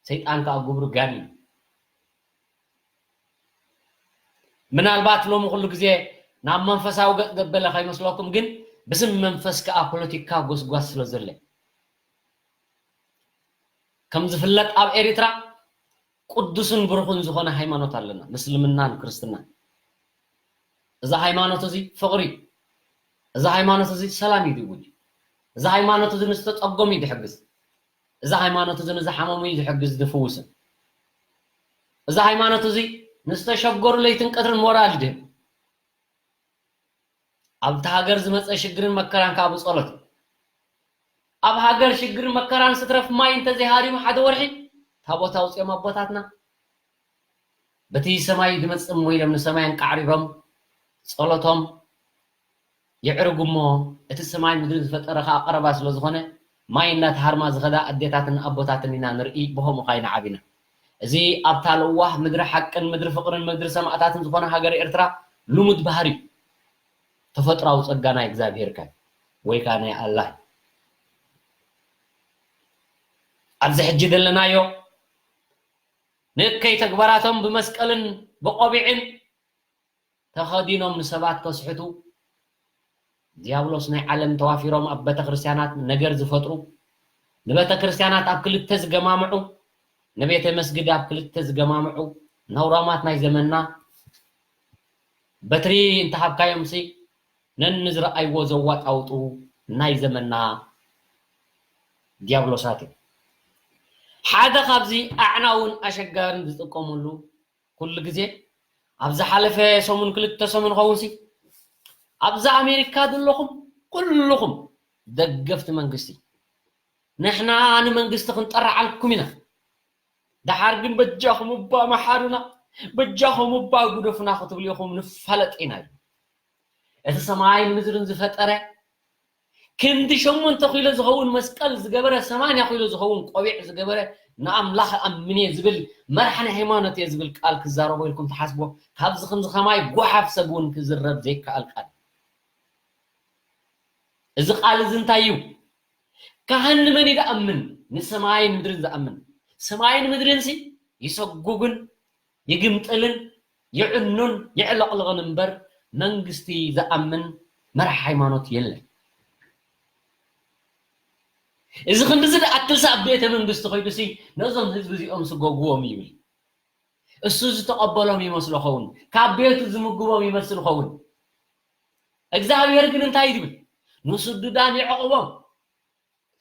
ሰይጣን ከኣ ግብሩ ጋን እዩ። ምናልባት ሎሚ ኩሉ ግዜ ናብ መንፈሳዊ ገጥ ዘበለ ከይመስለኩም፣ ግን ብስም መንፈስ ከኣ ፖለቲካ ጎስጓስ ስለ ዘሎ። ከም ዝፍለጥ ኣብ ኤሪትራ ቅዱስን ብሩኽን ዝኾነ ሃይማኖት ኣለና፣ ምስልምናን ክርስትናን። እዚ ሃይማኖት እዚ ፍቕሪ እዩ። እዚ ሃይማኖት እዚ ሰላም እዩ ዝእውጅ። እዚ ሃይማኖት እዚ ንዝተጸገሙ እዩ ዝሕግዝ። እዚ ሃይማኖት እዚ ንዝሓመሙ እዩ ዝሕግዝ ዝፍውስን። እዚ ሃይማኖት እዚ ንዝተሸገሩ ለይትን ቀትርን ሞራል እዩ ዝህብ። ኣብቲ ሃገር ዝመጸ ሽግርን መከራን ከኣ ብጸሎት እዩ። ኣብ ሃገር ሽግርን መከራን ስትረፍ ማይ እንተዘይሃሪሙ ሓደ ወርሒ ታቦት ኣውጺኦም ኣቦታትና በቲ ሰማይ ዝመጽእ እሞ ኢሎም ንሰማይ ኣንቃዕሪሮም ጸሎቶም የዕርጉ እሞ እቲ ሰማይ ምድሪ ዝፈጠረ ከኣ ቀረባ ስለ ዝኾነ ማይ እናተሃርማ ዝኸዳ ኣዴታትን ኣቦታትን ኢና ንርኢ። ብኸምኡ ኸኣ ኢና ዓቢና። እዚ ኣብታ ለዋህ ምድሪ ሓቅን ምድሪ ፍቕርን ምድሪ ሰማእታትን ዝኾነ ሃገር ኤርትራ ልሙድ ባህሪ እዩ። ተፈጥራዊ ጸጋ ናይ እግዚኣብሔር ከ ወይ ከኣ ናይ ኣላህ። ኣብዚ ሕጂ ዘለናዮ ንእከይ ተግባራቶም ብመስቀልን ብቆቢዕን ተኸዲኖም ንሰባት ከስሕቱ ዲያብሎስ ናይ ዓለም ተዋፊሮም ኣብ ቤተክርስትያናት ነገር ዝፈጥሩ፣ ንቤተክርስትያናት ኣብ ክልተ ዝገማምዑ፣ ንቤተ መስጊድ ኣብ ክልተ ዝገማምዑ ነውራማት ናይ ዘመንና በትሪ እንተሃብካዮምሲ ነንዝረኣይዎ ዘዋጣውጡ ናይ ዘመንና ዲያብሎሳት እዮም። ሓደ ካብዚ ኣዕናውን ኣሸጋርን ዝጥቀሙሉ ኩሉ ግዜ ኣብ ዝሓለፈ ሰሙን ክልተ ሰሙን ኸውንሲ ኣብዛ ኣሜሪካ ዘለኹም ኩልኹም ደገፍቲ መንግስቲ ንሕና ንመንግስቲ ክንጠርዓልኩም ኢና። ደሓር ግን በጃኹም እባ መሓሩና፣ በጃኹም እባ ጉደፉና ክትብሉ ኢኹም ንፋለጥ ኢና እዩ። እቲ ሰማይን ምድርን ዝፈጠረ ክንዲ ሸሞንተ ኪሎ ዝኸውን መስቀል ዝገበረ ሰማንያ ኪሎ ዝኸውን ቆቢዕ ዝገበረ ንኣምላኽ እኣምን እየ ዝብል መራሕ ናይ ሃይማኖት እየ ዝብል ቃል ክዛረቦ ኢልኩም ትሓስቦ? ካብዚ ከምዚ ከማይ ጓሓፍ ሰብ እውን ክዝረብ ዘይከኣል ቃል። እዚ ቃል እዚ እንታይ እዩ? ካህን ንመን እዩ ዝኣምን? ንሰማይን ምድርን ዝኣምን። ሰማይን ምድርንሲ ይሰጉግን ይግምጥልን ይዕኑን ይዕለቕልቕን እምበር መንግስቲ ዝኣምን መራሕ ሃይማኖት የለን። እዚ ክንድዚ ዝኣክል ኣብ ቤተ መንግስቲ ኮይዱሲ ነዞም ህዝቢ እዚኦም ስጎግዎም ይብል። እሱ ዝተቐበሎም ይመስሎ ኸውን፣ ካብ ቤቱ ዝምግቦም ይመስል ኸውን። እግዚኣብሔር ግን እንታይ ይብል? ንስዱዳን ይዕቕቦም፣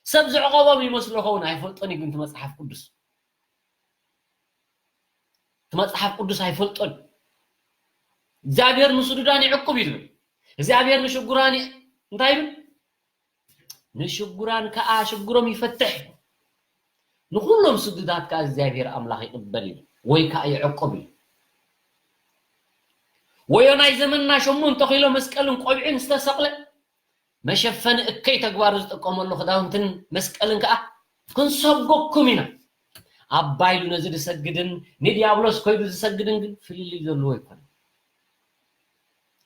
ሰብ ዝዕቐቦም ይመስሎ ኸውን ኣይፈልጦን እዩ ግን እቲ መፅሓፍ ቅዱስ እቲ መፅሓፍ ቅዱስ ኣይፈልጦን እግዚኣብሔር ንስዱዳን ይዕቁብ እዩ ዝብል እግዚኣብሔር ንሽጉራን እንታይ ይብል ንሽጉራን ከዓ ሽግሮም ይፈትሕ ንኩሎም ስዱዳት ከዓ እግዚኣብሔር ኣምላኽ ይቅበል እዩ ወይ ከዓ ይዕቁብ እዩ ወዮ ናይ ዘመንና ሸሞንተ ኪሎ መስቀልን ቆቢዕን ዝተሰቕለ መሸፈኒ እከይ ተግባሩ ዝጥቀመሉ ክዳውንትን መስቀልን ከዓ ክንሰጎኩም ኢና ኣባይሉ ነዚ ዝሰግድን ንዲያብሎስ ኮይዱ ዝሰግድን ግን ፍልልይ ዘለዎ ይኮነ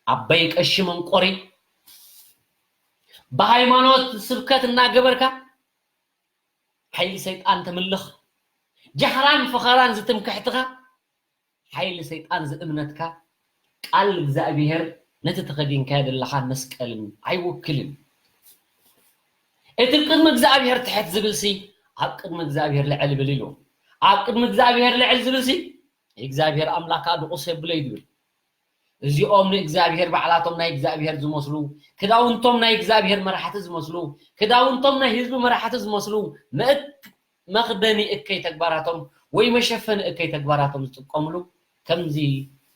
ኣበይ ቀሺ መንቆሪ ብሃይማኖት ስብከት እናገበርካ ሓይሊ ሰይጣን ተምልኽ ጃህራን ፈኸራን ዝትምክሕትኻ ሓይሊ ሰይጣን ዝእምነትካ ቃል እግዚኣብሔር ነቲ ተኸዲንካዮ ዘለኻ መስቀልን ኣይውክልን እቲ ቅድሚ እግዚኣብሔር ትሕት ዝብልሲ ኣብ ቅድሚ እግዚኣብሔር ልዕል ብል ኢሉ ኣብ ቅድሚ እግዚኣብሔር ልዕል ዝብልሲ እግዚኣብሔር ኣምላካ ድቑስ የብለይ ዝብል እዚኦም ንእግዚኣብሔር ባዕላቶም ናይ እግዚኣብሔር ዝመስሉ ክዳውንቶም ናይ እግዚኣብሔር መራሕቲ ዝመስሉ ክዳውንቶም ናይ ህዝቢ መራሕቲ ዝመስሉ መእክ መኽደኒ እከይ ተግባራቶም ወይ መሸፈኒ እከይ ተግባራቶም ዝጥቀምሉ ከምዚ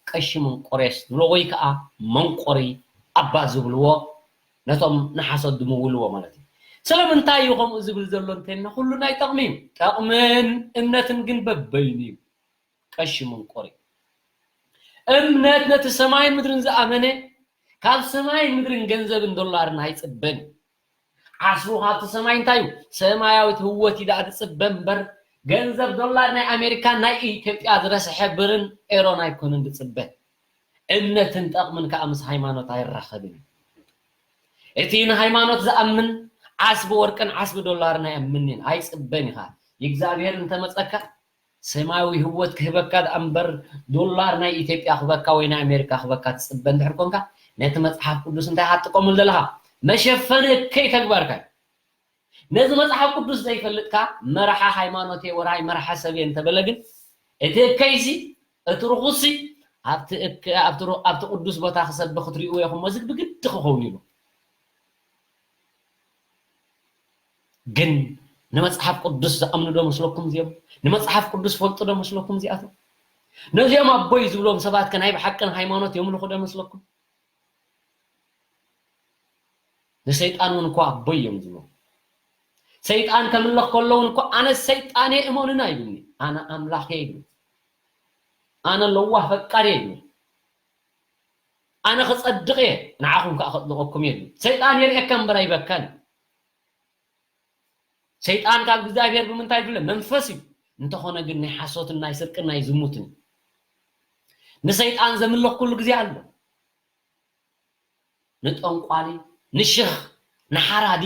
ቀሺ መንቆሬስ ዝብሎ ወይ ከዓ መንቆሪ ኣባ ዝብልዎ ነቶም ንሓሶት ዝምውልዎ ማለት እዩ። ስለምንታይ እዩ ከምኡ ዝብል ዘሎ እንተልና ኩሉ ናይ ጠቕሚ እዩ። ጠቕምን እምነትን ግን በበይኑ እዩ። ቀሺ መንቆሪ እምነት ነቲ ሰማይን ምድርን ዝኣመነ ካብ ሰማይን ምድርን ገንዘብን ዶላርን ኣይፅበን እዩ። ዓስቡ ካብቲ ሰማይ እንታይ እዩ? ሰማያዊት ህወት እዩ ደኣ ዝፅበ እምበር ገንዘብ ዶላር ናይ ኣሜሪካን ናይ ኢትዮጵያ ዝረስሐ ብርን ኤሮን ኣይኮነን ዝፅበ። እምነትን ጠቕምን ከዓ ምስ ሃይማኖት ኣይራኸብን እዩ። እቲ ንሃይማኖት ዝኣምን ዓስቢ ወርቅን ዓስቢ ዶላርን ኣይኣምንን ኣይፅበን እዩ ከዓ። እግዚኣብሔር እንተመፀካ ሰማያዊ ህይወት ክህበካ ደኣ እምበር ዶላር ናይ ኢትዮጵያ ክህበካ ወይ ናይ ኣሜሪካ ክህበካ ትፅበ እንድሕር ኮንካ ነቲ መፅሓፍ ቅዱስ እንታይ ኢኻ ትጥቀመሉ ዘለኻ? መሸፈኒ እከይ ተግባርካ እዩ። ነዚ መፅሓፍ ቅዱስ ዘይፈልጥካ መርሓ ሃይማኖት እየ ወራይ መርሓ ሰብ እየ እንተበለ ግን እቲ እከይሲ እቲ ርኹስሲ ኣብቲ እከ- ኣብቲ ሩ- ኣብቲ ቅዱስ ቦታ ክሰቢ ክትሪእዎ ኢኹም እሞ እዚ ብግዲ ክኸውን ኢሉ። ግን ንመፅሓፍ ቅዱስ ዝኣምኑ ዶ መስለኩም እዚኦም? ንመፅሓፍ ቅዱስ ፈልጡ ዶ መስለኩም እዚኣቶም? ነዚኦም ኣቦይ ዝብሎም ሰባት ከ ናይ ብሓቅን ሃይማኖት የምልኹ ዶ መስለኩም? ንሰይጣን እውን እኮ ኣቦይ እዮም ዝብሉ። ሰይጣን ከምልኽ ከሎ እውን እኮ ኣነ ሰይጣን እየ እመኑና ይብልኒ። ኣነ ኣምላኽ እየ ይብል። ኣነ ለዋህ ፈቃር እየ ይብል። ኣነ ክጸድቕ እየ ንዓኹም ከዓ ከጽድቐኩም እየ ይብል። ሰይጣን የርእየካ እምበር ኣይበካን። ሰይጣን ካብ እግዚኣብሔር ብምንታይ ይፍለ? መንፈስ እዩ። እንተኾነ ግን ናይ ሓሶትን ናይ ስርቅን ናይ ዝሙትን እዩ። ንሰይጣን ዘምልኽ ኩሉ ግዜ ኣሎ። ንጠንቋሊ፣ ንሽኽ፣ ንሓራዲ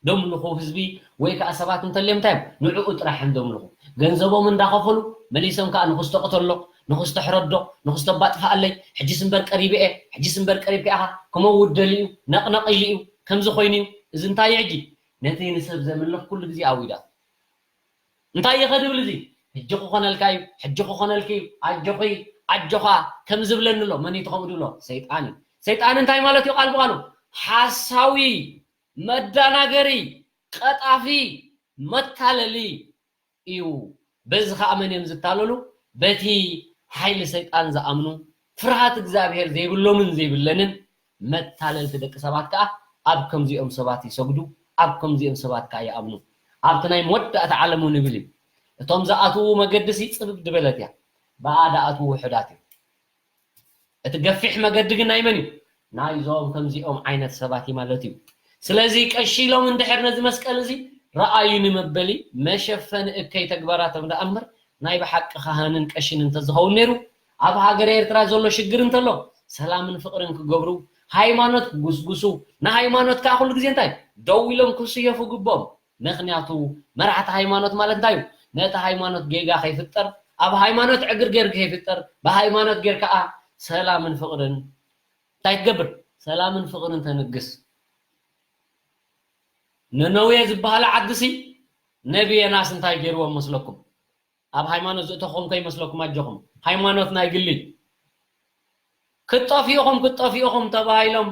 ደምልኹ ህዝቢ ወይ ከዓ ሰባት እንተልዮም እንታይ እዮም? ንዕኡ ጥራሕ እዮም ደምልኹ። ገንዘቦም እንዳኸፈሉ መሊሶም ከዓ ንኽስተቕተሎ፣ ንኽስተሕረዶ፣ ንኽስተባጥፍኣለይ፣ ሕጂስ እምበር ቀሪበ እየ፣ ሕጂስ እምበር ቀሪብካ ኢኻ፣ ክመውት ደልዩ፣ ነቕነቕ ኢሉ እዩ፣ ከምዚ ኮይኑ እዩ። እዚ እንታይ እዩ ሕጂ? ነቲ ንሰብ ዘምልኽ ኩሉ ግዜ ኣዊዳት። እንታይ እዩ ከድብል እዚ? ሕጂ ክኾነልካ እዩ፣ ሕጂ ክኾነልኪ እዩ፣ ኣጆኺ፣ ኣጆኻ ከም ዝብለኒ ኣሎ። መን እዩ ከምኡ ድብሎ? ሰይጣን እዩ። ሰይጣን እንታይ ማለት እዩ? ቃል ብቃሉ ሓሳዊ፣ መዳናገሪ፣ ቀጣፊ፣ መታለሊ እዩ። በዚ ከዓ መን እዮም ዝታለሉ? በቲ ሓይሊ ሰይጣን ዝኣምኑ፣ ፍርሃት እግዚኣብሔር ዘይብሎምን ዘይብለንን መታለልቲ ደቂ ሰባት ከዓ ኣብ ከምዚኦም ሰባት ይሰግዱ፣ ኣብ ከምዚኦም ሰባት ከዓ ይኣምኑ። ኣብቲ ናይ መወዳእታ ዓለም እውን ይብል እዩ። እቶም ዝኣትዉ መገዲሲ ፅብብ ዝበለት እያ፣ ብኣ ዝኣትዉ ውሑዳት እዮም። እቲ ገፊሕ መገዲ ግን ናይ መን እዩ? ናይዞም ከምዚኦም ዓይነት ሰባት እዩ ማለት እዩ። ስለዚ ቀሺ ኢሎም እንድሕር ነዚ መስቀል እዚ ረኣዩኒ መበሊ መሸፈኒ እከይ ተግባራቶም ደኣ እምበር ናይ ብሓቂ ካህንን ቀሽን እንተዝኸውን ነይሩ ኣብ ሃገረ ኤርትራ ዘሎ ሽግር እንተሎ ሰላምን ፍቕርን ክገብሩ ሃይማኖት ክጉስጉሱ ንሃይማኖት ከዓ ኩሉ ግዜ እንታይ ደው ኢሎም ክስየፉ ግቦም ምኽንያቱ መራሕቲ ሃይማኖት ማለት እንታይ እዩ ነቲ ሃይማኖት ጌጋ ከይፍጠር ኣብ ሃይማኖት ዕግርጌር ከይፍጠር ብሃይማኖት ጌር ከዓ ሰላምን ፍቕርን እንታይ ትገብር ሰላምን ፍቕርን ተንግስ ነነዌ ዝበሃላ ዓድሲ ነቢ የናስ እንታይ ገይርዎም መስለኩም ኣብ ሃይማኖት ዝእተኹም ከይመስለኩም ኣጆኹም ሃይማኖት ናይ ግሊ ክትጠፍኡ ኢኹም ክትጠፍኡ ኢኹም ተባሂሎም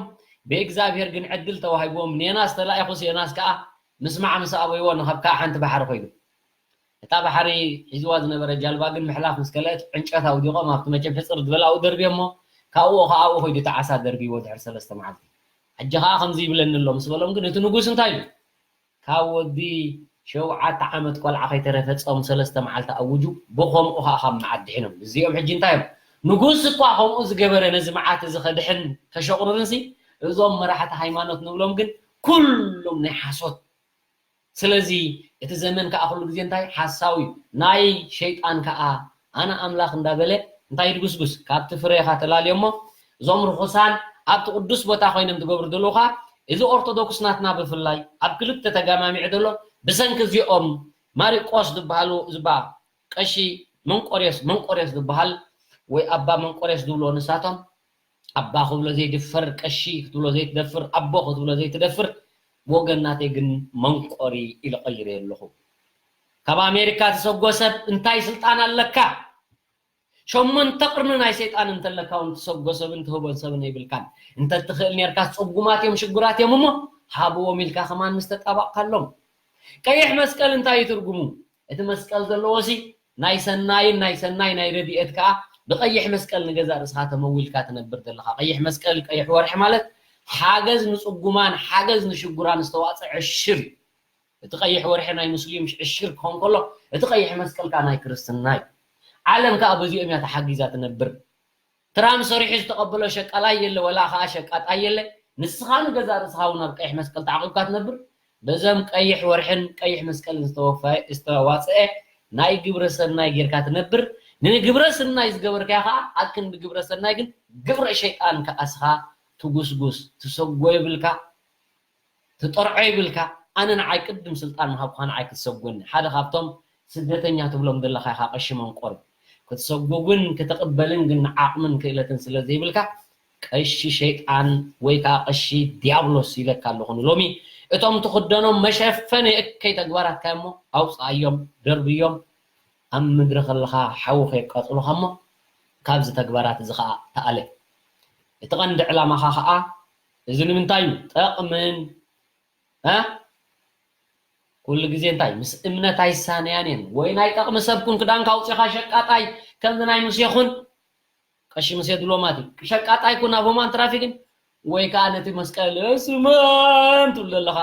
ብእግዚኣብሔር ግን ዕድል ተዋሂብዎም ንየናስ ተላኢኹስ የናስ ከዓ ምስማዕ ምስ ኣበይዎ ንኻብ ከዓ ሓንቲ ባሕሪ ኮይዱ። እታ ባሕሪ ሒዝዋ ዝነበረ ጃልባ ግን ምሕላፍ ምስ ከለአት ዕንጨት ኣውዲቖም ኣብቲ መቸም ሕፅር ዝበለ ኣብኡ ደርብዮ እሞ ካብኡ ከዓኡ ኮይዱ እቲ ዓሳ ደርብይዎ ድሕሪ ሰለስተ መዓልቲ። ሕጂ ከዓ ከምዚ ይብለኒ ኣሎ ምስ በሎም ግን እቲ ንጉስ እንታይ ኢሉ? ካብ ወዲ ሸውዓተ ዓመት ቆልዓ ከይተረፈ ጾም ሰለስተ መዓልቲ ኣውጁ፣ ብኸምኡ ኸዓ ካብ መዓት ድሒኖም። እዚኦም ሕጂ እንታይ እዮም? ንጉስ እኳ ከምኡ ዝገበረ ነዚ መዓት እዚ ከድሕን ከሸቑርርንሲ፣ እዞም መራሕቲ ሃይማኖት ንብሎም ግን ኩሎም ናይ ሓሶት። ስለዚ እቲ ዘመን ከዓ ኩሉ ግዜ እንታይ ሓሳዊ ናይ ሸይጣን ከዓ ኣነ ኣምላኽ እንዳበለ እንታይ ይድጉስጉስ ካብቲ ፍሬኻ ተላልዮ እሞ እዞም ርኹሳን ኣብቲ ቅዱስ ቦታ ኮይኖም ትገብሩ ዘለዉ ከዓ እዚ ኦርቶዶክስ ናትና ብፍላይ ኣብ ክልተ ተጋማሚዑ ዘሎ ብሰንኪ እዚኦም ማሪቆስ ዝበሃሉ ዝባ ቀሺ መንቆሬስ መንቆሬስ ዝበሃል ወይ ኣባ መንቆሬስ ዝብሎ ንሳቶም ኣባ ክብሎ ዘይድፈር ቀሺ ክትብሎ ዘይትደፍር ኣቦ ክትብሎ ዘይትደፍር ወገን ናተይ ግን መንቆሪ ኢለ ቀይረ ኣለኹ። ካብ ኣሜሪካ ትሰጎ ሰብ እንታይ ስልጣን ኣለካ? ሸሞንተ ቅርኒ ናይ ሰይጣን እንተለካ እውን ትሰጎ ሰብን ትህቦን ሰብን የብልካን። እንተትኽእል ኔርካ ጽጉማት እዮም ሽጉራት እዮም እሞ ሃብዎም ኢልካ ከማን ምስ ተጣባቕካሎም። ቀይሕ መስቀል እንታይ እዩ ትርጉሙ? እቲ መስቀል ዘለዎ ሲ ናይ ሰናይን ናይ ሰናይ ናይ ረድኤት ከዓ ብቀይሕ መስቀል ንገዛ ርእስኻ ተመዊልካ ትነብር ዘለኻ። ቀይሕ መስቀል ቀይሕ ወርሒ ማለት ሓገዝ ንጽጉማን ሓገዝ ንሽጉራን ዝተዋፅእ ዕሽር እዩ። እቲ ቀይሕ ወርሒ ናይ ሙስሊም ዕሽር ክኸውን ከሎ እቲ ቀይሕ መስቀል ከዓ ናይ ክርስትና እዩ። ዓለም ከዓ በዚኦም እያ ተሓጊዛ ትነብር። ትራም ሰሪሑ ዝተቐበሎ ሸቃላይ የለ ወላ ከዓ ሸቃጣይ የለ። ንስኻ ንገዛ ርእስኻ እውን ኣብ ቀይሕ መስቀል ተዓቂብካ ትነብር። በዞም ቀይሕ ወርሕን ቀይሕ መስቀልን ዝተወፈ ዝተዋፅአ ናይ ግብረ ሰናይ ጌርካ ትነብር። ንግብረ ሰናይ ዝገበርካዮ ከዓ ኣክንዲ ግብረ ሰናይ ግን ግብረ ሸይጣን ከኣስኻ ትጉስጉስ ትሰጎ ይብልካ። ትጠርዖ ይብልካ። ኣነ ንዓይ ቅድም ስልጣን ምሃብኩኻ ንዓይ ክትሰጎኒ ሓደ ካብቶም ስደተኛ ትብሎም ዘለኻ ኢኻ ቀሺ መንቆር ክትሰጎ ግን ክትቕበልን ግን ዓቕምን ክእለትን ስለ ዘይብልካ ቀሺ ሸይጣን ወይ ከዓ ቀሺ ዲያብሎስ ኢለካ ኣለኹ ንሎሚ እቶም ትኽደኖም መሸፈኒ እከይ ተግባራትካ እሞ ኣውፅኣዮም ደርብዮም ኣብ ምድሪ ከለኻ ሓዊ ከየቃፅሉኻ እሞ ካብዚ ተግባራት እዚ ከዓ ተኣለ እቲ ቀንዲ ዕላማኻ ከዓ እዚ ንምንታይ እዩ ጠቕምን እ ኩሉ ግዜ እንታይ ምስ እምነት ኣይሳነያን እየን ወይ ናይ ጠቕሚ ሰብ ኩን ክዳንካ ኣውፂኻ ሸቃጣይ ከምዚ ናይ ሙሴ ኩን ቀሺ ሙሴ ድሎማት እዩ ሸቃጣይ ኩን ኣብ ሁማን ትራፊክን ወይ ከዓ ነቲ መስቀል ስመን ትብል ዘለኻ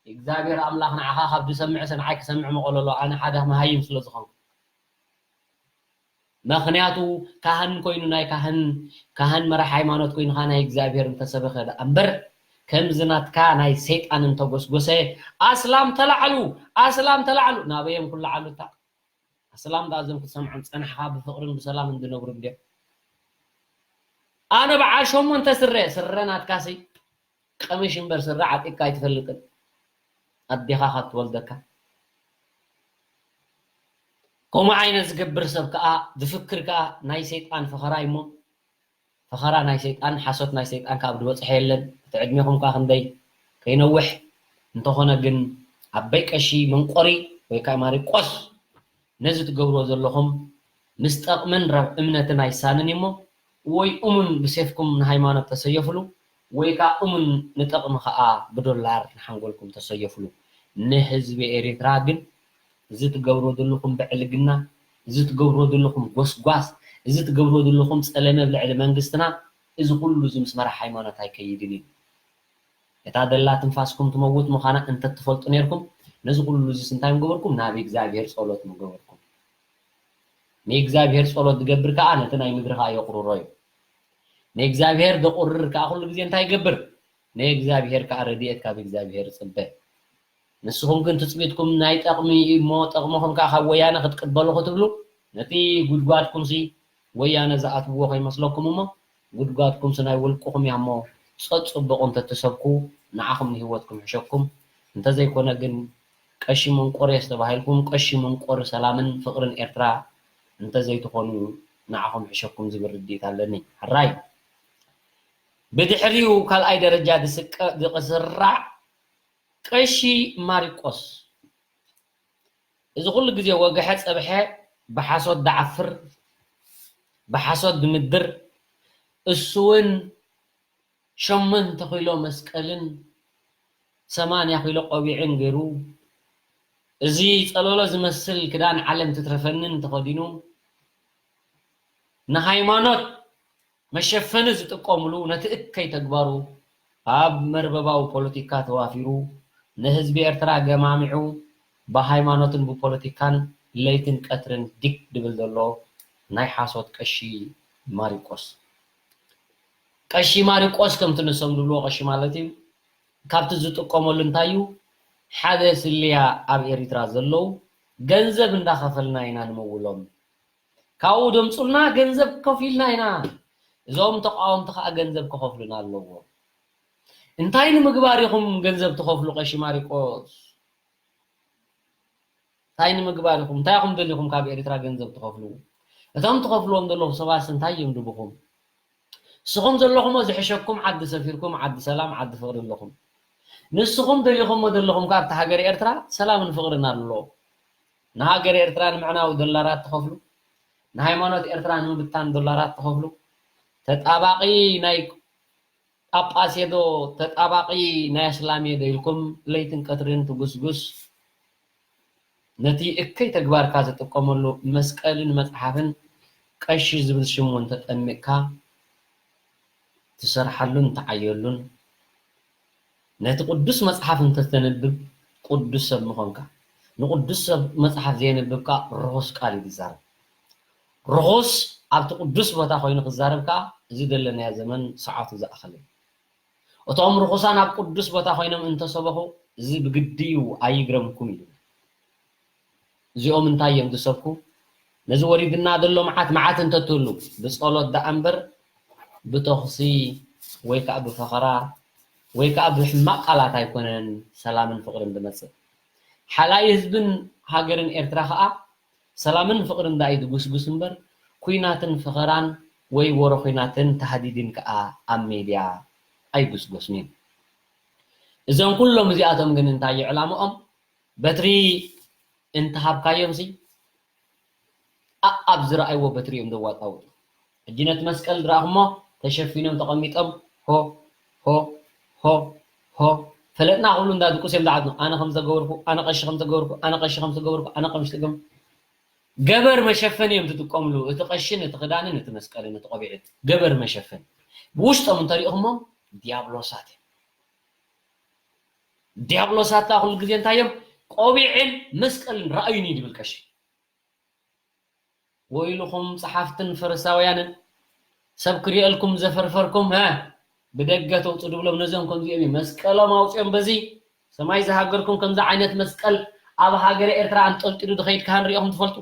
እግዚኣብሔር ኣምላኽ ንዓኻ ካብ ዝሰምዕ ሰንዓይ ክሰምዕ መቐለሎ ኣነ ሓደ መሃይም ስለ ዝኾንኩ ምኽንያቱ ካህን ኮይኑ ናይ ካህን ካህን መራሕ ሃይማኖት ኮይንካ ናይ እግዚኣብሔር እንተሰበኸ ደኣ እምበር ከምዚ ናትካ ናይ ሰይጣን እንተጎስጎሰ ኣስላም ተላዕሉ ኣስላም ተላዕሉ ናበዮም ክለዓሉ እታ ኣስላም ደኣ እዞም ክትሰምዖም ጸናሕካ ብፍቕርን ብሰላምን ዝነብሩ እንድዮም ኣነ በዓል ሸሞንተ ስረ ስረ ናትካሲ ቀምሽ እምበር ስረ ዓጢጥካ ኣይትፈልጥን ኣዴኻ ካብ ትወልደካ ከምኡ ዓይነት ዝገብር ሰብ ከዓ ዝፍክር ከዓ ናይ ሰይጣን ፈኸራ እሞ ፈኸራ ናይ ሰይጣን ሓሶት ናይ ሰይጣን ካብ ዝበፅሐ የለን እቲ ዕድሜኹም ከዓ ክንደይ ከይነውሕ እንተኾነ ግን ኣበይ ቀሺ መንቆሪ ወይ ከዓ ማሪቆስ ነዚ ትገብርዎ ዘለኹም ምስ ጠቕምን ረብ እምነትን ኣይሳንን እሞ ወይ እሙን ብሴፍኩም ንሃይማኖት ተሰየፍሉ ወይ ከዓ እሙን ንጠቕሚ ከዓ ብዶላር ንሓንጎልኩም ተሰየፍሉ ንህዝቢ ኤሪትራ ግን እዚ ትገብርዎ ዘለኹም ብዕልግና እዚ ትገብርዎ ዘለኹም ጎስጓስ እዚ ትገብርዎ ዘለኹም ፀለመ ብልዕሊ መንግስትና እዚ ኩሉ እዚ ምስ መራሕ ሃይማኖት ኣይከይድን እዩ እታ ደላ ትንፋስኩም ትመውት ምዃና እንተትፈልጡ ነርኩም ነዚ ኩሉ እዚስ እንታይ ምገበርኩም ናብ እግዚኣብሔር ጸሎት ምገበርኩም ንእግዚኣብሔር ጸሎት ዝገብር ከኣ ነቲ ናይ ምድሪ ከኣ የቑርሮ እዩ ንእግዚኣብሔር ዘቑርር ከኣ ኩሉ ግዜ እንታይ ይገብር ንእግዚኣብሔር ከኣ ረድኤት ካብ እግዚኣብሔር ይጽበ ንስኹም ግን ትጽቢትኩም ናይ ጠቕሚ እሞ ጠቕምኹም ከኣ ካብ ወያነ ክትቅበሉ ክትብሉ ነቲ ጉድጓድኩምሲ ወያነ ዝኣትውዎ ከይመስለኩም እሞ ጉድጓድኩምሲ ናይ ውልቅኹም እያ እሞ ጸጽቡቑ እንተትሰብኩ ንዓኹም ንህይወትኩም ሕሸኩም እንተዘይኮነ ግን ቀሺ መንቆርዮስ ተባሂልኩም ቀሺ መንቆሪ ሰላምን ፍቕርን ኤርትራ እንተዘይትኾኑ ንዓኹም ሕሸኩም ዝብል ርድኢት ኣለኒ። ሕራይ ብድሕሪኡ ካልኣይ ደረጃ ዝስቀ- ዝስራዕ ቀሺ ማሪቆስ እዚ ኩሉ ግዜ ወግሐ ጸብሐ ብሓሶት ዝዓፍር ብሓሶት ዝምድር እሱ እውን ሸሞንተ ኪሎ መስቀልን ሰማንያ ኪሎ ቆቢዕን ገይሩ፣ እዚ ጸለሎ ዝመስል ክዳን ዓለም ትትረፈንን ተኸዲኑ፣ ንሃይማኖት መሸፈኒ ዝጥቀምሉ ነቲ እከይ ተግባሩ ኣብ መርበባዊ ፖለቲካ ተዋፊሩ ንህዝቢ ኤርትራ ገማሚዑ ብሃይማኖትን ብፖለቲካን ለይትን ቀትርን ዲግ ድብል ዘሎ ናይ ሓሶት ቀሺ ማሪቆስ። ቀሺ ማሪቆስ ከምቲ ንሶም ዝብልዎ ቀሺ ማለት እዩ። ካብቲ ዝጥቀመሉ እንታይ እዩ? ሓደ ስልያ ኣብ ኤሪትራ ዘለዉ ገንዘብ እንዳኸፈልና ኢና ንመውሎም። ካብኡ ደምጹልና ገንዘብ ከፊልና ኢና። እዞም ተቃወምቲ ከኣ ገንዘብ ክኸፍሉና ኣለዎም። እንታይ ንምግባር ኢኹም ገንዘብ ትኸፍሉ ቀሺ ማሪቆስ? እንታይ ንምግባር ኢኹም? እንታይ ኢኹም ደሊኹም ካብ ኤሪትራ ገንዘብ ትኸፍሉ? እቶም ትኸፍልዎም ዘለኹም ሰባትስ እንታይ እዮም ድብኹም? ንስኹም ዘለኹሞ ዝሕሸኩም ዓዲ ሰፊርኩም ዓዲ ሰላም ዓዲ ፍቕሪ ኣለኹም። ንስኹም ደሊኹሞ ዘለኹም ከኣ ኣብቲ ሃገር ኤርትራ ሰላምን ፍቕርን ኣሎ። ንሃገር ኤርትራ ንምዕናው ዶላራት ትኸፍሉ፣ ንሃይማኖት ኤርትራ ንምብታን ዶላራት ትኸፍሉ፣ ተጣባቒ ናይ ጳጳስ እየ ዶ ተጣባቒ ናይ ኣስላም እየ ዶ ኢልኩም ለይትን ቀትርን ትጉስጉስ፣ ነቲ እከይ ተግባርካ ዝጥቀመሉ መስቀልን መጽሓፍን ቀሺ ዝብል ሽም እውን ተጠሚቕካ ትሰርሓሉን ትዓየሉን፣ ነቲ ቅዱስ መጽሓፍ እንተተንብብ ቅዱስ ሰብ ምኾንካ። ንቅዱስ ሰብ መጽሓፍ ዘየንብብ ከኣ ርኹስ ቃል እዩ ዝዛረብ። ርኹስ ኣብቲ ቅዱስ ቦታ ኮይኑ ክዛረብ ከኣ እዚ ዘለናዮ ዘመን ሰዓቱ ዝኣኸለ እዩ። እቶም ርኹሳን ኣብ ቅዱስ ቦታ ኮይኖም እንተሰበኹ እዚ ብግዲ እዩ ኣይግረምኩም እዩ። እዚኦም እንታይ እዮም ዝሰብኩ? ነዚ ወሪድና ዘሎ መዓት መዓት እንተትህሉ ብጸሎት ደኣ እምበር ብተኹሲ ወይ ከዓ ብፈኸራ ወይ ከዓ ብሕማቕ ቃላት ኣይኮነን ሰላምን ፍቕርን ዝመጽእ። ሓላይ ህዝብን ሃገርን ኤርትራ ከዓ ሰላምን ፍቕርን ደኣ እዩ ዝጉስጉስ እምበር ኩናትን ፈኸራን ወይ ወረ ኩናትን ታህዲድን ከዓ ኣብ ሜድያ ኣይጉስጎስን እዩ። እዞም ኩሎም እዚኣቶም ግን እንታይ እዩ ዕላምኦም? በትሪ እንተሃብካዮም ሲ ኣኣብ ዝረኣይዎ በትሪ እዮም ዘዋጣውጡ። ሕጂ ነቲ መስቀል ዝረኣኹሞ ተሸፊኖም ተቐሚጦም ሆ ሆ ሆ ሆ ፈለጥና ክብሉ እንዳድቁስ እዮም ዝዓጥኑ። ኣነ ከም ዘገበርኩ፣ ኣነ ቀሺ ከም ዘገበርኩ፣ ኣነ ቀሺ ከም ዘገበርኩ፣ ኣነ ቀምሽ ትግም ገበር መሸፈኒ እዮም ዝጥቀምሉ። እቲ ቀሽን እቲ ክዳንን እቲ መስቀልን እቲ ቆቢዕን ገበር መሸፈኒ። ብውሽጦም እንተሪእኹሞም ዲያብሎሳት እዮም። ዲያብሎሳት ከዓ ኩሉ ግዜ እንታይ እዮም? ቆቢዕን መስቀልን ረኣዩኒ ድብል ቀሺ። ወይልኹም ጸሓፍትን ፈሪሳውያንን ሰብ ክሪኤልኩም ዘፈርፈርኩም ሀ ብደገ ተውጹ ድብሎም ነዞም ከምዚኦም እዩ መስቀሎም ኣውጺኦም በዚ ሰማይ ዝሃገርኩም ከምዚ ዓይነት መስቀል ኣብ ሃገረ ኤርትራ ኣንጠልጢሉ ድኸይድ ካህን ሪኢኹም ትፈልጡ?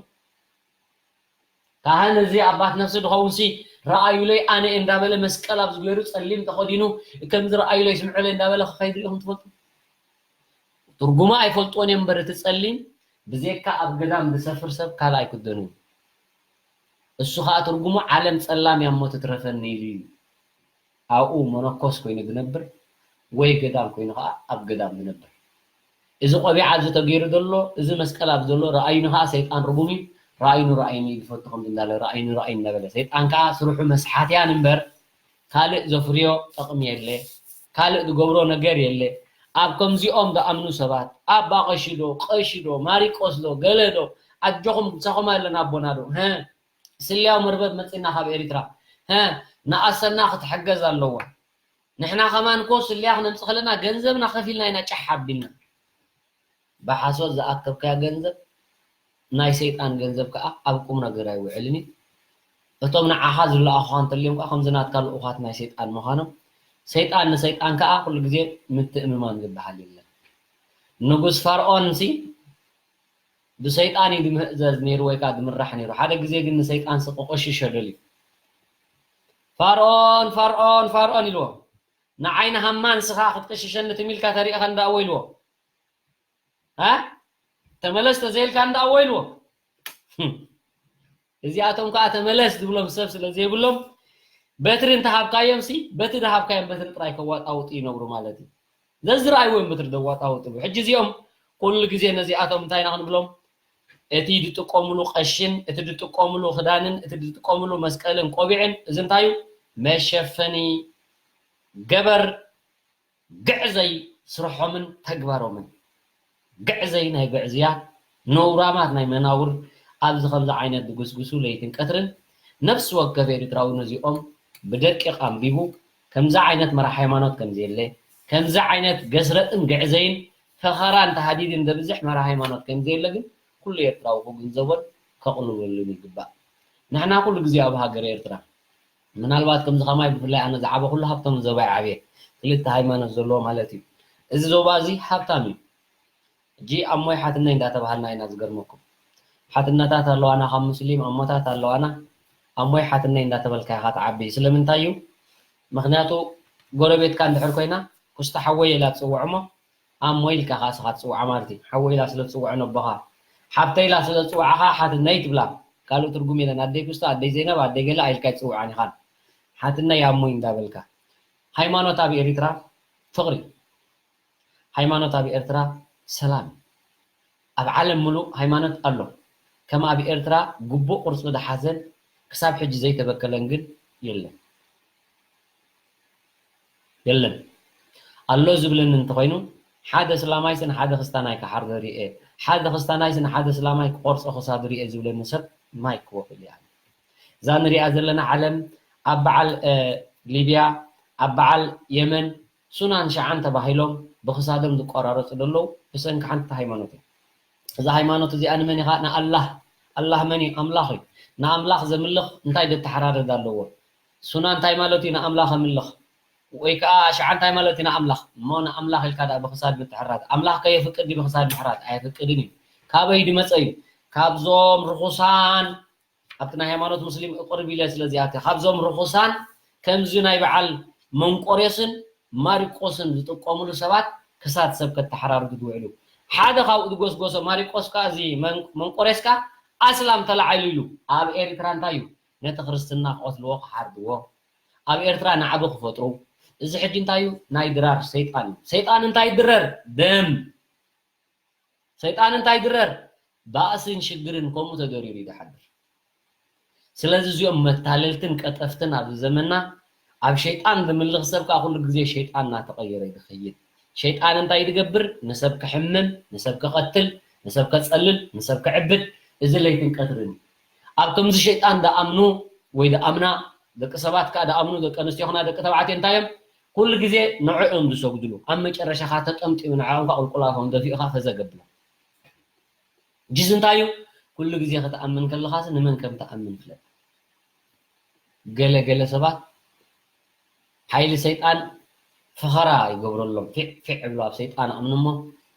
ካህን እዚ ኣባት ነፍሲ ድኸውን ሲ ረኣዩለይ ኣነ እንዳበለ መስቀል ኣብ ዝገይሩ ጸሊም ተኸዲኑ ከምዚ ረኣዩለይ ስምዑለይ እንዳበለ ክኸይድ ሪኢኹም ትፈልጡ? ትርጉሙ ኣይፈልጥዎን እዮም እምበር እቲ ጸሊም ብዘይካ ኣብ ገዳም ዝሰፍር ሰብ ካልእ ኣይክደኖን እዩ። እሱ ከዓ ትርጉሙ ዓለም ጸላም እያ እሞ ትትረፈኒ ኢሉ እዩ። ኣብኡ መነኮስ ኮይኑ ዝነብር ወይ ገዳም ኮይኑ ከዓ ኣብ ገዳም ዝነብር። እዚ ቆቢዓ እዚ ተገይሩ ዘሎ እዚ መስቀል ኣብ ዘሎ ረኣዩኒ ከዓ ሰይጣን ርጉም እዩ። ረኣዩኒ ረኣዩኒ እዩ ዝፈቱ ከምዚ እንዳለ ረኣዩኒ ረኣዩኒ እናበለ ሰይጣን ከዓ ስርሑ መስሓትያን እምበር ካልእ ዘፍርዮ ጠቕሚ የለ፣ ካልእ ዝገብሮ ነገር የለ። ኣብ ከምዚኦም ዝኣምኑ ሰባት ኣባ ቀሺ ዶ ቀሺ ዶ ማሪቆስ ዶ ገለ ዶ ኣጆኹም ምሳኹም ኣለና ኣቦና ዶ ሀ ስልያዊ መርበብ መፂና ካብ ኤሪትራ ሀ ንኣሰና ክትሕገዝ ኣለዋ። ንሕና ከማን እኮ ስልያ ክነምፅ ከለና ገንዘብና ከፊልና ኢና ጫሕ ኣቢልና። ብሓሶት ዝኣከብካያ ገንዘብ ናይ ሰይጣን ገንዘብ ከዓ ኣብ ቁም ነገር ኣይውዕልን እዩ። እቶም ንዓኻ ዝለኣኹኻ እንተልዮም ከዓ ከምዚ ናትካ ልኡኻት ናይ ሰይጣን ምዃኖም ሰይጣን ንሰይጣን ከዓ ኩሉ ግዜ ምትእምማን ዝበሃል የለን። ንጉስ ፈርዖን ሲ ብሰይጣን እዩ ዝምህእዘዝ ነይሩ ወይ ከዓ ዝምራሕ ነይሩ። ሓደ ግዜ ግን ንሰይጣን ሲ ክቆሽሾ ደልዩ። ፈርዖን ፈርዖን ፈርዖን ኢልዎ ንዓይ ንሃማ ንስኻ ክትቅሽሸኒ ትም ኢልካ ተሪእኻ እንዳእዎ ኢልዎ። እ ተመለስ ተዘይልካ እንዳእዎ ኢልዎ። እዚኣቶም ከዓ ተመለስ ዝብሎም ሰብ ስለ ዘይብሎም በትሪ እንተሃብካዮም ሲ በቲ ዝሃብካዮም በትሪ ጥራይ ከዋጣውጡ ይነብሩ ማለት እዩ። ዘዝረኣይዎ እዮም በትሪ ዘዋጣውጡ። ሕጂ እዚኦም ኩሉ ግዜ ነዚኣቶም እንታይ ኢና ክንብሎም? እቲ ዝጥቀምሉ ቀሽን እቲ ዝጥቀምሉ ክዳንን እቲ ዝጥቀምሉ መስቀልን ቆቢዕን እዚ እንታይ እዩ? መሸፈኒ ገበር ግዕዘይ ስርሖምን ተግባሮምን። ግዕዘይ ናይ ግዕዝያት፣ ነውራማት ናይ መናውር ኣብዚ ከምዚ ዓይነት ዝጉስጉሱ ለይትን ቀትርን፣ ነፍሲ ወከፍ ኤርትራዊ ነዚኦም ብደቂቕ ኣንቢቡ፣ ከምዚ ዓይነት መራሕ ሃይማኖት ከም ዘየለ፣ ከምዚ ዓይነት ገስረጥን ግዕዘይን ፈኸራን ተሃዲድን ዘብዝሕ መራሕ ሃይማኖት ከም ዘየለ ግን ኩሉ ኤርትራዊ ክግንዘቦን ከቕልበሉን ይግባእ። ንሕና ኩሉ ግዜ ኣብ ሃገረ ኤርትራ፣ ምናልባት ከምዚ ከማይ ብፍላይ ኣነ ዝዓበኹሉ ሃብቶም ዞባይ ዓብየ፣ ክልተ ሃይማኖት ዘለዎ ማለት እዩ። እዚ ዞባ እዚ ሃብታም እዩ። ሕጂ ኣሞይ ሓትነይ እንዳተባሃልና ኢና ዝገርመኩም። ሓትነታት ኣለዋና ካብ ሙስሊም፣ ኣሞታት ኣለዋና። ኣሞይ ሓትነይ እንዳተበልካ ኢኻ ትዓቢ። ስለምንታይ እዩ? ምኽንያቱ ጎረቤትካ እንድሕር ኮይና፣ ኩስታ ሓወይ ኢላ ትጽውዖ እሞ፣ ኣሞይ ኢልካ ከኣ ንስኻ ትጽውዓ ማለት እዩ። ሓወይ ኢላ ስለ ትጽውዖ ነቦኻ፣ ሓብተይ ኢላ ስለ ትጽውዓ ከኣ ሓትነይ ትብላ። ካልእ ትርጉም የለን። ኣደይ ኩስታ፣ ኣደይ ዘይነብ፣ ኣደይ ገለ ኢልካ ኣይትጽውዓን ኢኻ። ሓትነይ ኣሞይ እንዳበልካ። ሃይማኖት ኣብ ኤሪትራ ፍቕሪ። ሃይማኖት ኣብ ኤርትራ ሰላም። ኣብ ዓለም ምሉእ ሃይማኖት ኣሎ። ከም ኣብ ኤርትራ ግቡእ ቅርጹ ዝሓዘን ክሳብ ሕጂ ዘይተበከለን ግን የለን። የለን። ኣሎ ዝብለኒ እንተኾይኑ፣ ሓደ እስላማይስ ንሓደ ክስታናይ ክሓርዶ ሪኤ፣ ሓደ ክስታናይስ ንሓደ እስላማይ ክቆርጾ ክሳዱ ሪኤ ዝብለኒ ሰብ ማይክ ወፍል እያ። እዛ ንሪኣ ዘለና ዓለም ኣብ በዓል፣ እ፣ ሊብያ፣ ኣብ በዓል የመን፣ ሱናን ሸዓን ተባሂሎም ብክሳዶም ዝቆራረጹ ዘለዉ ብሰንኪ ሓንቲ ሃይማኖት እያ። እዛ ሃይማኖት እዚኣ ንመን ኢኻ? ንኣላህ። ኣላህ መን እዩ? ኣምላኽ እዩ። ንኣምላኽ ዘምልኽ እንታይ ደተሓራርድ ኣለዎ? ሱና እንታይ ማለት እዩ? ንኣምላኽ ኣምልኽ። ወይ ከኣ ሽዓ እንታይ ማለት እዩ? ንኣምላኽ። እሞ ንኣምላኽ ኢልካ ደኣ ብክሳድ ምትሕራድ። ኣምላኽ ከየፍቅድ ድዩ ብክሳድ ምሕራድ? ኣየፍቅድን እዩ። ካበይ ድመጸ እዩ? ካብዞም ርኹሳን ኣብቲ ናይ ሃይማኖት ሙስሊም እቕርብ ኢለ ስለ ዝኣተ፣ ካብዞም ርኹሳን ከምዚ ናይ በዓል መንቆሬስን ማሪቆስን ዝጥቀሙሉ ሰባት ክሳድ ሰብ ከተሓራርዱ ዝውዕሉ። ሓደ ካብኡ ዝጎስጎሶ ማሪቆስ ከኣ እዚ መን-፣ መንቆሬስ ከኣ ኣስላም ተላዓሉ ኢሉ ኣብ ኤርትራ እንታይ እዩ? ነቲ ክርስትና ክቐትልዎ ክሓርድዎ። ኣብ ኤርትራ ናዕቢ ክፈጥሩ። እዚ ሕጂ እንታይ እዩ? ናይ ድራር ሰይጣን እዩ። ሰይጣን እንታይ ይድረር? ደም። ሰይጣን እንታይ ይድረር? ባእስን ሽግርን ከምኡ ተደሪሩ እዩ ዝሓድር። ስለዚ እዚኦም መታለልትን ቀጠፍትን ኣብዚ ዘመንና ኣብ ሸይጣን ዝምልኽ ሰብ ከኣ ኩሉ ግዜ ሸይጣን እናተቐየረ እዩ ዝኸይድ። ሸይጣን እንታይ እዩ ዝገብር? ንሰብ ክሕምም፣ ንሰብ ክቐትል፣ ንሰብ ከጸልል፣ ንሰብ ክዕብድ፣ እዚ ለይትን ቀትርን እዩ። ኣብ ከምዚ ሸይጣን ዝኣምኑ ወይ ዝኣምና ደቂ ሰባት ከኣ ዝኣምኑ ደቂ ኣንስትዮ ይኹና ደቂ ተባዕትዮ እንታይ እዮም? ኩሉ ግዜ ንዕኦም ዝሰግድሉ። ኣብ መጨረሻ ከኣ ተጠምጢሙ ንዕኦም ከኣ ቁልቁላቶም ደፊኡ ከኣ ፈዘግ ኣብሎም። ሕጂ እዚ እንታይ እዩ? ኩሉ ግዜ ክትኣምን ከለኻስ ንመን ከም ትኣምን ፍለጥ። ገለ ገለ ሰባት ሓይሊ ሰይጣን ፈኸራ ይገብረሎም፣ ፊዕ ፊዕ ይብሉ ኣብ ሰይጣን ኣምኑ እሞ፣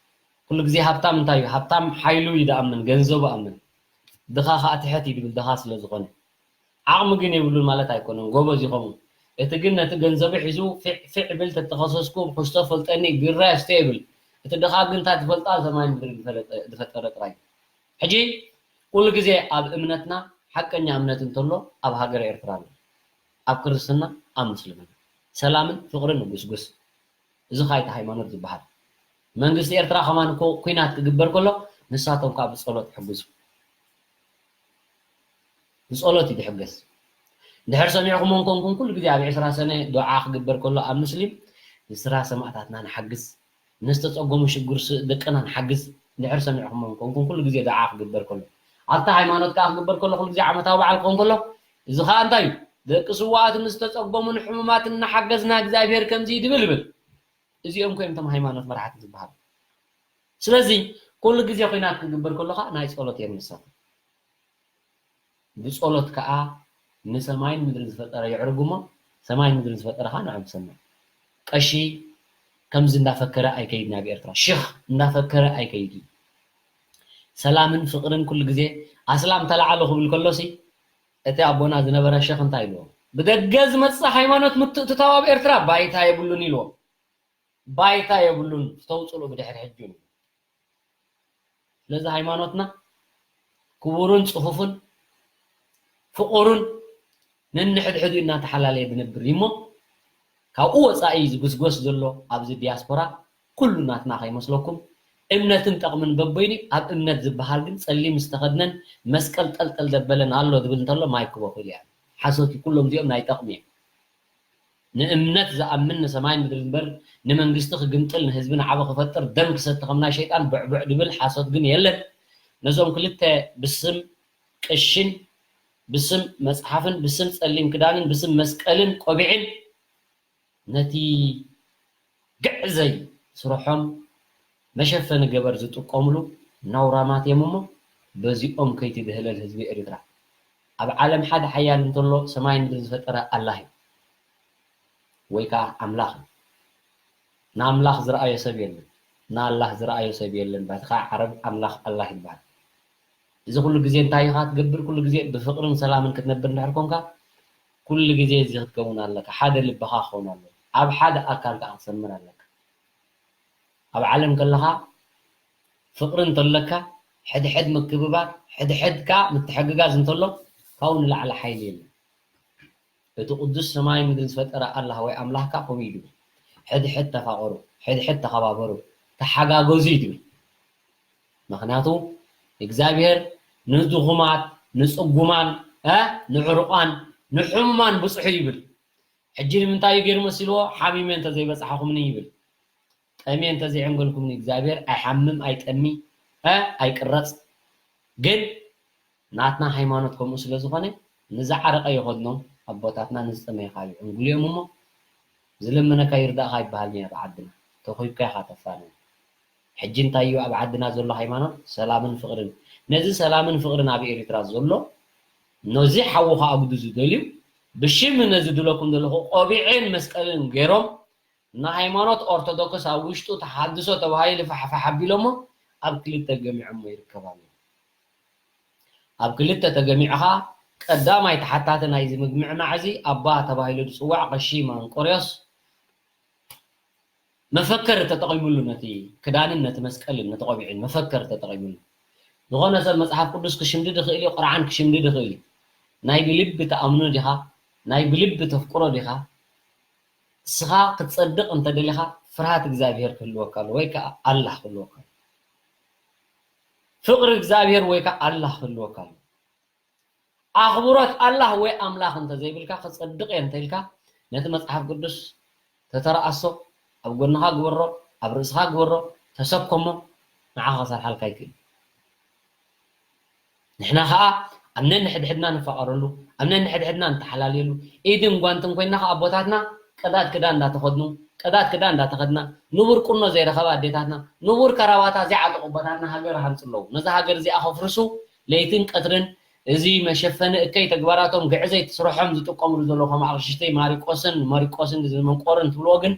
ኩሉ ግዜ ሃብታም እንታይ እዩ? ሃብታም ሓይሉ እዩ ዝኣምን፣ ገንዘቡ ኣምን። ድኻ ከኣ ትሕት እዩ ዝብል፣ ድኻ ስለ ዝኾነ። ዓቕሚ ግን የብሉን ማለት ኣይኮነን፣ ጎበዝ ይኸውን። እቲ ግን ነቲ ገንዘቡ ሒዙ ፊዕ ፊዕ ይብል፣ ተተኸሰስኩ ብሕስቶ ፈልጠኒ፣ ቢራ ይስተ ይብል። እቲ ድኻ ግን እንታይ ትፈልጣ? ሰማይ ምድሪ ዝፈለጠ-፣ ዝፈጠረ ጥራይ። ሕጂ ኩሉ ግዜ ኣብ እምነትና ሓቀኛ እምነት እንተሎ ኣብ ሃገረ ኤርትራ ኣሎ። ኣብ ክርስትና፣ ኣብ ምስልምና ሰላምን ፍቕርን ንጉስጉስ። እዚ ኸኣ እቲ ሃይማኖት ዝበሃል። መንግስቲ ኤርትራ ከማን እኮ ኲናት ክግበር ከሎ ንሳቶም ከኣ ብጸሎት ይሕግዙ። ብጸሎት እዩ ዝሕገዝ። እንድሕር ሰሚዕኩሞ እንኮንኩም ኩሉ ግዜ ኣብ ዕስራ ሰነ ዱዓ ክግበር ከሎ ኣብ ምስሊም ንስድራ ሰማእታትና ንሓግዝ። ንዝተጸገሙ ሽግር ስ-፣ ደቅና ንሓግዝ። እንድሕር ሰሚዕኩሞ እንኮንኩም ኩሉ ግዜ ዱዓ ክግበር ከሎ። ኣብታ ሃይማኖት ከኣ ክግበር ከሎ ኩሉ ግዜ ዓመታዊ በዓል ክኸውን ከሎ እዚ ኸኣ እንታይ እዩ? ደቂ ስዋኣትን ዝተጸገሙን ሕሙማትን እናሓገዝና እግዚኣብሔር ከምዚ ይድብል ይብል። እዚኦም እኮ እዮም እቶም ሃይማኖት መራሕቲ ዝበሃሉ። ስለዚ ኩሉ ግዜ ኲናት ክግበር ከሎ ኸኣ ናይ ጸሎት እዮም ንሳቶም። ብጸሎት ከኣ ንሰማይን ምድርን ዝፈጠረ የዕርጉ እሞ ሰማይን ምድርን ዝፈጠረ ኸኣ ንዕኦም ይሰምዕ። ቀሺ ከምዚ እንዳፈከረ ኣይከይድን ኣብ ኤርትራ። ሽኽ እንዳፈከረ ኣይከይድን። ሰላምን ፍቕርን ኩሉ ግዜ ኣስላም ተላዓሉ ክብል ከሎሲ እቲ ኣቦና ዝነበረ ሸኽ እንታይ ኢልዎ? ብደገ ዝመጽእ ሃይማኖት ምትእትታው ኣብ ኤርትራ ባይታ የብሉን ኢልዎ። ባይታ የብሉን፣ ፍተው ጽልኡ ብድሕሪ ሕጂ እዩ። ስለዚ ሃይማኖትና ክቡርን ጽፉፍን ፍቑርን ነንሕድሕዱ እናተሓላለየ ዝነብር እዩ እሞ፣ ካብኡ ወጻኢ ዝጉስጎስ ዘሎ ኣብዚ ዲያስፖራ ኩሉ ናትና ከይመስለኩም፣ እምነትን ጠቕምን በበይኑ፣ ኣብ እምነት ዝበሃል ግን ጸሊም ዝተኸድነን መስቀል ጠልጠል ዘበለን ኣሎ ዝብል እንተሎ ማይክ ክበኩል እያ። ሓሶት እዩ፣ ኩሎም እዚኦም ናይ ጠቕሚ እዮም። ንእምነት ዝኣምን ንሰማይ ምድሪ እምበር ንመንግስቲ ክግምጥል ንህዝቢ ንዓቢ ክፈጥር ደም ክሰቲ ከም ናይ ሸይጣን ብዕቡዕ ድብል ሓሶት ግን የለን። ነዞም ክልተ ብስም ቅሽን ብስም መጽሓፍን ብስም ጸሊም ክዳንን ብስም መስቀልን ቆቢዕን ነቲ ግዕዘይ ስርሖም መሸፈኒ ገበር ዝጥቀምሉ ነውራማት እዮም እሞ በዚኦም ከይትድህለል ህዝቢ ኤርትራ። ኣብ ዓለም ሓደ ሓያል እንተሎ ሰማይ ምድሪ ዝፈጠረ ኣላህ እዩ። ወይ ከዓ ኣምላኽ እዩ። ንኣምላኽ ዝረኣዮ ሰብ የለን። ንኣላህ ዝረኣዮ ሰብ የለን። ባቲ ከዓ ዓረብ ኣምላኽ ኣላህ ይበሃል። እዚ ኩሉ ግዜ እንታይ ኢኻ ትገብር? ኩሉ ግዜ ብፍቕርን ሰላምን ክትነብር እንድሕር ኮንካ ኩሉ ግዜ እዚ ክትከውን ኣለካ። ሓደ ልብኻ ክኸውን ኣለዎ። ኣብ ሓደ ኣካል ከዓ ክትሰምር ኣለካ። ኣብ ዓለም ከለኻ ፍቕሪ እንተለካ ሕድሕድ ምክብባር ሕድሕድ ከዓ ምትሕግጋዝ እንተሎ ካብኡ ንላዕሊ ሓይሊ የለን። እቲ ቅዱስ ሰማይ ምድሪ ዝፈጠረ ኣላህ ወይ ኣምላኽካ ከምኡ እዩ ድብል። ሕድሕድ ተፋቐሩ፣ ሕድሕድ ተኸባበሩ፣ ተሓጋገዙ እዩ ድብል። ምኽንያቱ እግዚኣብሔር ንድኹማት፣ ንጽጉማን፣ እ፣ ንዕሩቓን፣ ንሕሙማን ብጽሑ ይብል። ሕጂ ንምንታይ እዩ ገይሩ መሲልዎ? ሓሚመ እንተዘይበጽሓኹምኒ ይብል። ጠምየ እንተዘይዕንገልኩምኒ እግዚኣብሔር ኣይሓምም ኣይጠሚ እ ኣይቅረጽ። ግን ናትና ሃይማኖት ከምኡ ስለ ዝኾነ ንዝዓረቐ ይኸድኖም ኣቦታትና ንዝጠመየ ካብ ይዕንግሉ እዮም እሞ ዝለመነካ ይርዳእኻ ይበሃል ነይሩ ኣብ ዓድና። ተኾይብካ ኢኻ ተፋነ። ሕጂ እንታይ እዩ ኣብ ዓድና ዘሎ ሃይማኖት? ሰላምን ፍቕርን። ነዚ ሰላምን ፍቕርን ኣብ ኤርትራ ዘሎ ነዚ ሓውኻ ኣጉዱ ዝደልዩ ብሽም ነዚ ድለኩም ዘለኹ ቆቢዕን መስቀልን ገይሮም ንሃይማኖት ኦርቶዶክስ ኣብ ውሽጡ ተሓድሶ ተባሂሉ ፋሕፋሕ ኣቢሎሞ ኣብ ክልተ ገሚዖሞ ይርከባ ኣለዉ። ኣብ ክልተ ተገሚዕኻ ቀዳማይ ተሓታቲ ናይዚ ምግምዕማዕ እዚ ኣባ ተባሂሉ ዝፅዋዕ ቀሺ ማንቆርዮስ መፈከሪ ተጠቒሙሉ፣ ነቲ ክዳንን ነቲ መስቀልን ነቲ ቆቢዕን መፈከሪ ተጠቒሙሉ። ዝኾነ ሰብ መጽሓፍ ቅዱስ ክሽምድድ ይኽእል እዩ፣ ቁርዓን ክሽምድድ ይኽእል እዩ። ናይ ብልቢ ትኣምኖ ዲኻ? ናይ ብልቢ ተፍቅሮ ዲኻ? እስኻ ክትጸድቕ እንተደሊኻ ፍርሃት እግዚኣብሔር ክህልወካ ኣለዎ ወይ ከኣ ኣላህ ክህልወካ ኣለዎ። ፍቕሪ እግዚኣብሔር ወይ ከኣ ኣላህ ክህልወካ ኣለዎ። ኣኽብሮት ኣላህ ወይ ኣምላኽ እንተዘይብልካ ክጸድቕ እየ እንተኢልካ ነቲ መጽሓፍ ቅዱስ ተተረኣሶ ኣብ ጎንኻ ግበሮ፣ ኣብ ርእስኻ ግበሮ፣ ተሰከሞ ንዓኻ ክሰርሓልካ ኣይክእል። ንሕና ኸኣ ኣብ ነንሕድሕድና ንፋቐረሉ፣ ኣብ ነንሕድሕድና ንተሓላልየሉ፣ ኢድን ጓንትን ኮይንና ኸኣ ኣቦታትና ቀዳድ ክዳን እንዳተኸድኑ፣ ቀዳድ ክዳን እንዳተኸድና፣ ንቡር ቁኖ ዘይረኸባ ኣዴታትና፣ ንቡር ከራባታ ዘይዓጠቑ ኣቦታትና ሃገር ሃንጹ ኣለዉ። ነዛ ሃገር እዚኣ ከፍርሱ ለይትን ቀትርን እዚ መሸፈኒ እከይ ተግባራቶም ግዕዘይ ስርሖም ዝጥቀምሉ ዘለዉ ከም ኣቕሽሽተይ ማሪቆስን መሪቆስን ዝመንቆርን ትብልዎ ግን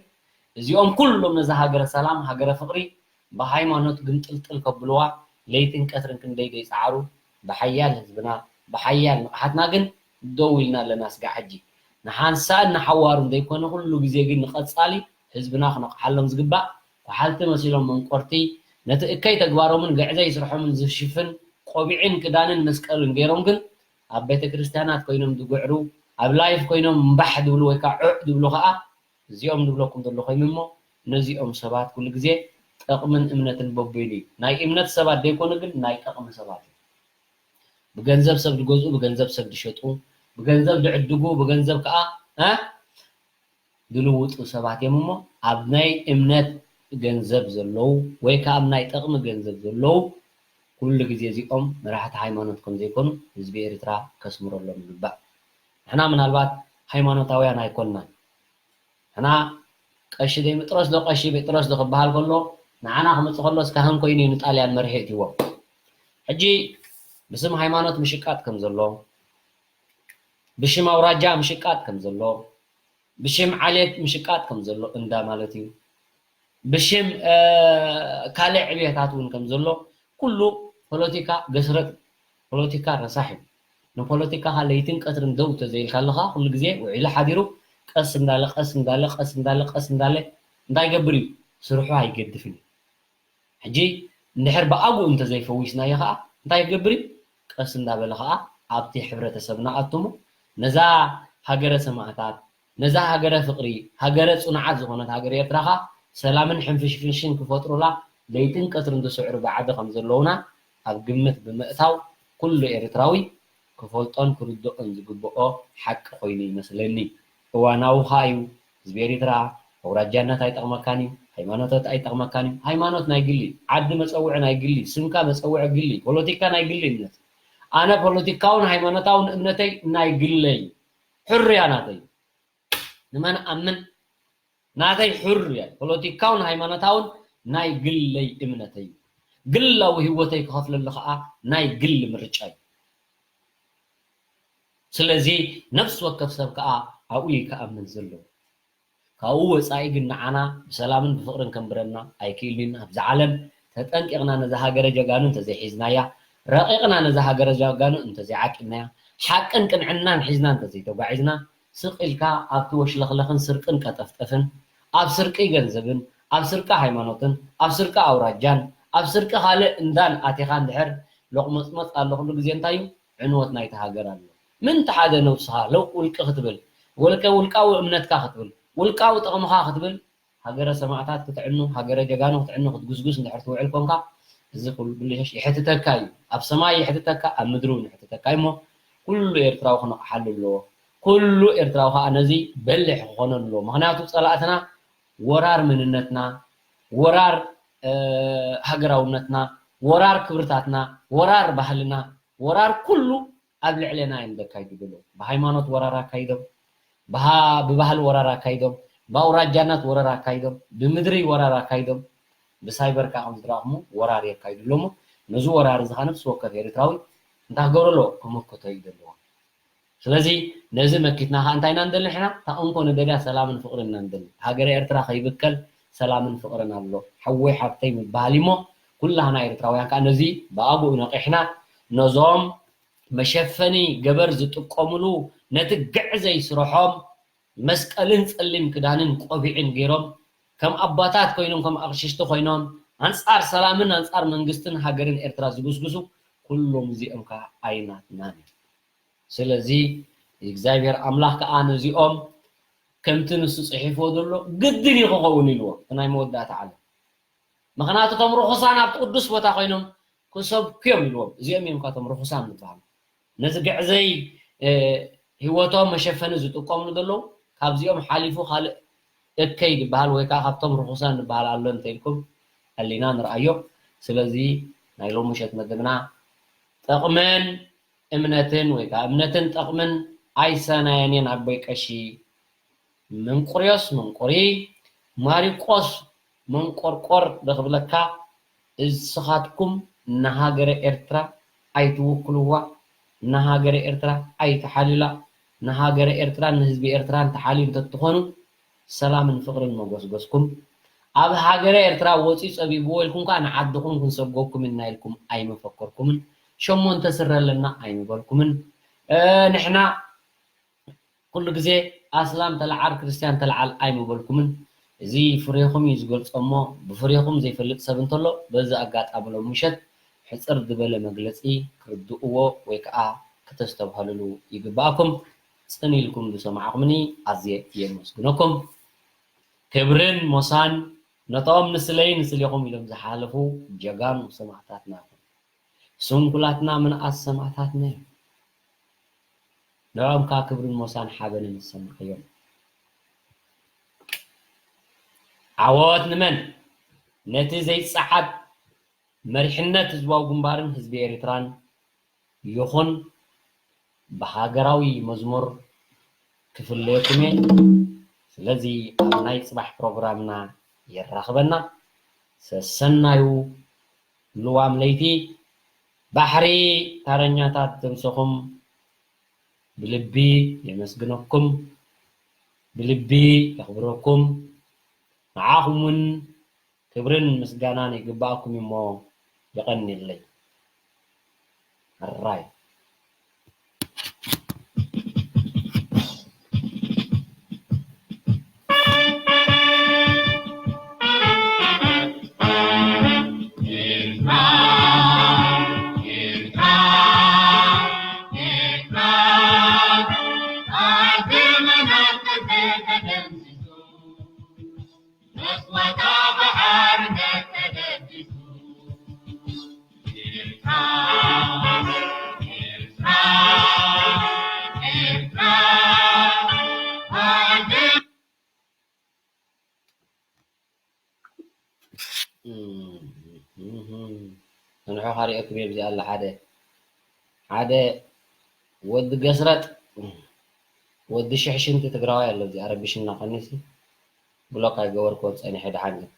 እዚኦም ኩሎም ነዛ ሃገረ ሰላም ሃገረ ፍቕሪ ብሃይማኖት ግምጥልጥል ከብልዋ ለይትን ቀትርን ክንደይ ዘይጸዓሩ ብሓያል ህዝብና ብሓያል ንቕሓትና ግን ደው ኢልና ኣለና ስጋዕ ሕጂ ንሓንሳእን ንሓዋሩን ዘይኮነ ኩሉ ግዜ ግን ንቐጻሊ ህዝብና ክነቕሓሎም ዝግባእ ኳሓልቲ መሲሎም መንቆርቲ ነቲ እከይ ተግባሮምን ግዕዘይ ስርሖምን ዝሽፍን ቆቢዕን ክዳንን መስቀልን ገይሮም ግን ኣብ ቤተ ክርስቲያናት ኮይኖም ዝጉዕሩ ኣብ ላይፍ ኮይኖም እምባሕ ዝብሉ ወይ ከዓ ዑዕ ዝብሉ ከዓ እዚኦም ንብለኩም ዘለኹም እሞ ነዚኦም ሰባት ኩሉ ግዜ ጠቕምን እምነትን በበይኑ እዩ። ናይ እምነት ሰባት ዘይኮኑ ግን ናይ ጠቕሚ ሰባት እዮም። ብገንዘብ ሰብ ዝገዝኡ፣ ብገንዘብ ሰብ ዝሸጡ፣ ብገንዘብ ዝዕድጉ፣ ብገንዘብ ከዓ እ ዝልውጡ ሰባት እዮም እሞ ኣብ ናይ እምነት ገንዘብ ዘለዉ ወይ ከዓ ኣብ ናይ ጠቕሚ ገንዘብ ዘለዉ ኩሉ ግዜ እዚኦም መራሕቲ ሃይማኖት ከም ዘይኮኑ ህዝቢ ኤርትራ ከስምረሎም ይግባእ። ንሕና ምናልባት ሃይማኖታውያን ኣይኮንናን። ንሕና ቀሺ ዘይምጥሮስ ዶ ቀሺ ጴጥሮስ ዶ ክበሃል ከሎ ንዓና ክመፅእ ከሎስ ካህን ኮይኑ እዩ ንጣልያን መርሒ እትዎም። ሕጂ ብስም ሃይማኖት ምሽቃጥ ከም ዘሎ ብሽም ኣውራጃ ምሽቃጥ ከም ዘሎ ብሽም ዓሌት ምሽቃጥ ከም ዘሎ እንዳ ማለት እዩ። ብሽም ካልእ ዕብየታት እውን ከም ዘሎ ኩሉ ፖለቲካ ገስረጥ ፖለቲካ ረሳሕ እዩ። ንፖለቲካኻ ለይትን ቀትርን ደው ተዘይልካ ኣለኻ ኩሉ ግዜ ውዒሉ ሓዲሩ ቀስ እንዳለ ቀስ እንዳለ ቀስ እንዳለ ቀስ እንዳለ እንታይ ይገብር እዩ? ስርሑ ኣይገድፍን እዩ። ሕጂ እንድሕር ብኣግኡ እንተዘይፈዊስናዮ ከዓ እንታይ ክገብር እዩ? ቀስ እንዳበለ ከዓ ኣብቲ ሕብረተሰብና ኣቱሙ ነዛ ሃገረ ሰማእታት ነዛ ሃገረ ፍቕሪ፣ ሃገረ ጽኑዓት ዝኾነት ሃገረ ኤርትራ ኸኣ ሰላምን ሕንፍሽፍሽን ክፈጥሩላ ለይትን ቀትርን ዝስዕሩ ብዓዲ ከም ዘለዉና ኣብ ግምት ብምእታው ኩሉ ኤርትራዊ ክፈልጦን ክርድኦን ዝግብኦ ሓቂ ኮይኑ ይመስለኒ። እዋናዊ ኸኣ እዩ። ህዝቢ ኤሪትራ ኣውራጃነት ኣይጠቕመካን እዩ፣ ሃይማኖት ኣይጠቕመካን እዩ። ሃይማኖት ናይ ግሊ፣ ዓዲ መጸውዒ ናይ ግሊ፣ ስምካ መጸውዒ ግሊ፣ ፖለቲካ ናይ ግሊ እምነት። ኣነ ፖለቲካውን ሃይማኖታውን እምነተይ ናይ ግለይ እዩ። ሕርያ ናተይ እዩ። ንመን ኣምን ናተይ ሕርያ እዩ። ፖለቲካውን ሃይማኖታውን ናይ ግለይ እምነተይ እዩ። ግላዊ ህይወተይ ክኸፍለሉ ከኣ ናይ ግል ምርጫ እዩ። ስለዚ ነፍሲ ወከፍ ሰብ ከኣ ኣብኡ እዩ ክኣምን ዘለዎ። ካብኡ ወጻኢ ግን ንዓና ብሰላምን ብፍቕርን ከንብረና ኣይክእልን። ኣብዚ ዓለም ተጠንቂቕና ነዛ ሃገረ ጀጋኑ እንተዘይሒዝናያ፣ ረቒቕና ነዛ ሃገረ ጀጋኑ እንተዘይዓቂብናያ፣ ሓቅን ቅንዕናን ሒዝና እንተዘይተጓዒዝና፣ ስቕ ኢልካ ኣብቲ ወሽለኽለኽን ስርቅን ቀጠፍጠፍን፣ ኣብ ስርቂ ገንዘብን፣ ኣብ ስርቂ ሃይማኖትን፣ ኣብ ስርቂ ኣውራጃን፣ ኣብ ስርቂ ካልእ እንዳን ኣቲኻ እንድሕር ሎቕመጽመጽ ኣሎ ኩሉ ግዜ እንታይ እዩ? ዕንወት ናይቲ ሃገር ኣሎ። ምንቲ ሓደ ነብስኻ ለው ውልቂ ክትብል፣ ወልቀ ውልቃዊ እምነትካ ክትብል፣ ውልቃዊ ጥቕምኻ ክትብል፣ ሃገረ ሰማዕታት ክትዕኑ፣ ሃገረ ጀጋኑ ክትዕኑ ክትጉስጉስ እንድሕር ትውዕል ኮንካ፣ እዚ ኩሉ ይሕትተካ እዩ። ኣብ ሰማይ ይሕትተካ፣ ኣብ ምድሪ እውን ይሕትተካ እዩ እሞ፣ ኩሉ ኤርትራዊ ክነቕሓሉ ኣለዎ። ኩሉ ኤርትራዊ ከዓ ነዚ በሊሕ ክኾነሉ ኣለዎ። ምኽንያቱ ጸላእትና ወራር መንነትና፣ ወራር፣ እ፣ ሃገራውነትና፣ ወራር ክብርታትና፣ ወራር ባህልና፣ ወራር ኩሉ ኣብ ልዕሌና እዮም ዘካይዱ ዘለዉ። ብሃይማኖት ወራር ኣካይዶም፣ ብሃ-፣ ብባህሊ ወራር ኣካይዶም፣ ብኣውራጃነት ወራር ኣካይዶም፣ ብምድሪ ወራር ኣካይዶም፣ ብሳይበር ከዓ ከም ዝረኣኹሞ ወራር የካይዱ ኣለዉ። ነዚ ወራር እዚ ከዓ ነፍሲ ወከፍ ኤርትራዊ እንታይ ክገብሮ ኣለዎ? ክምክቶ እዩ ዘለዎ። ስለዚ ነዚ መኪትና ከዓ እንታይ ኢና ንደሊ ንሕና? እታ እንኮ ንደልያ ሰላምን ፍቕርን ኢና ንደሊ። ሃገረ ኤርትራ ከይብከል ሰላምን ፍቕርን ኣሎ። ሓወይ ሓብተይ ምበሃል እሞ ኩላህና ኤርትራውያን ከዓ ነዚ ብኣግኡ ነቒሕና ነዞም መሸፈኒ ገበር ዝጥቀሙሉ ነቲ ግዕዘይ ስርሖም መስቀልን ጸሊም ክዳንን ቆቢዕን ገይሮም ከም ኣባታት ኮይኖም ከም ኣቕሽሽቲ ኮይኖም ኣንጻር ሰላምን ኣንጻር መንግስትን ሃገርን ኤርትራ ዝጉስጉሱ ኩሎም እዚኦም ከዓ ኣይናትናን እዮም። ስለዚ እግዚኣብሔር ኣምላኽ ከዓ ነዚኦም ከምቲ ንሱ ጽሒፍዎ ዘሎ ግድን እዩ ክኸውን ኢልዎ እቲ ናይ መወዳእታ ዓለም። ምኽንያቱ እቶም ርኹሳን ኣብቲ ቅዱስ ቦታ ኮይኖም ክሰብኩ እዮም ኢልዎም። እዚኦም እዮም ካብቶም ርኹሳን ዝበሃሉ። ነዚ ግዕዘይ፣ እ፣ ህይወቶም መሸፈኒ ዝጥቀምሉ ዘለዉ ካብዚኦም ሓሊፉ ካልእ እከይ ዝበሃል ወይ ከዓ ካብቶም ርኹሳን ዝበሃል ኣሎ እንተኢልኩም ሕሊና ንርኣዮ። ስለዚ ናይ ሎሚ ምሸት መደብና ጥቕምን እምነትን ወይ ከዓ እምነትን ጥቕምን ኣይሰናየን እየን ኣቦይ ቀሺ። መንቁርዮስ መንቁሪ፣ ማሪቆስ መንቆርቆር ዶ ክብለካ፣ እስኻትኩም ንሃገረ ኤርትራ ኣይትውክልዋ፣ ንሃገረ ኤርትራ ኣይትሓልዩላ፣ ንሃገረ ኤርትራን ንህዝቢ ኤርትራን ትሓልዩ እንተትኾኑ ሰላምን ፍቕርን መጎስጎስኩም። ኣብ ሃገረ ኤርትራ ወፂኡ ፀቢብዎ ኢልኩም ከዓ ንዓድኹም ክንሰጎኩም ኢና ኢልኩም ኣይመፈከርኩምን። ሸሞንተ ስረ ኣለና ኣይምበልኩምን። እ፣ ንሕና ኩሉ ግዜ ኣስላም ተለዓል ክርስትያን ተለዓል ኣይምበልኩምን። እዚ ፍሬኹም እዩ ዝገልጾ እሞ ብፍሬኹም ዘይፈልጥ ሰብ እንተሎ በዚ ኣጋጣሚ ሎም ምሸት ሕጽር ዝበለ መግለጺ ክርድእዎ ወይ ከዓ ክተስተብሃልሉ ይግባኣኩም። ጽን ኢልኩም ዝሰማዕኩምኒ ኣዝየ የመስግነኩም። ክብርን ሞሳን ነቶም ንስለይ ንስሌኹም ኢሎም ዝሓለፉ ጀጋኑ ሰማዕታትና ይኹን። ስንኩላትና ምንኣስ ሰማዕታትና እዮም። ንዕኦም ከዓ ክብርን ሞሳን ሓበንን ይሰማዓዮም። ዓወት ንመን? ነቲ ዘይጸዓድ መሪሕነት ህዝባዊ ግንባርን ህዝቢ ኤርትራን ይኹን ብሃገራዊ መዝሙር ክፍለየኩም እየ። ስለዚ ኣብ ናይ ጽባሕ ፕሮግራምና የራኽበና። ሰሰናዩ ልዋም ለይቲ ባሕሪ ታረኛታት ዘምሰኹም ብልቢ የመስግነኩም፣ ብልቢ የኽብረኩም። ንዓኹም እውን ክብርን ምስጋናን ይግባኣኩም እሞ የቐንየለይ። ሕራይ። እንሖ ካሪኦኩም እየ። ብዚኣ ኣላ ሓደ ሓደ ወዲ ገስረጥ፣ ወዲ ሽሕሽንቲ ትግራዋይ ኣሎ። እዚኣ ረቢሽና ቀኒሲ ብሎክ ኣይገበርክዎን ጸኒሐ። ደሓን ግን